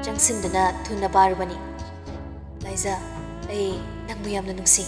ꯆꯪꯁꯤꯟꯗꯨꯅ ꯊꯨꯅ ꯄꯥꯔꯨꯕꯅꯤ꯫ "ꯂꯥꯏꯖ, ꯑꯩ ꯅꯪꯕꯨ ꯌꯥꯝꯅ ꯅꯨꯡꯁꯤ꯫"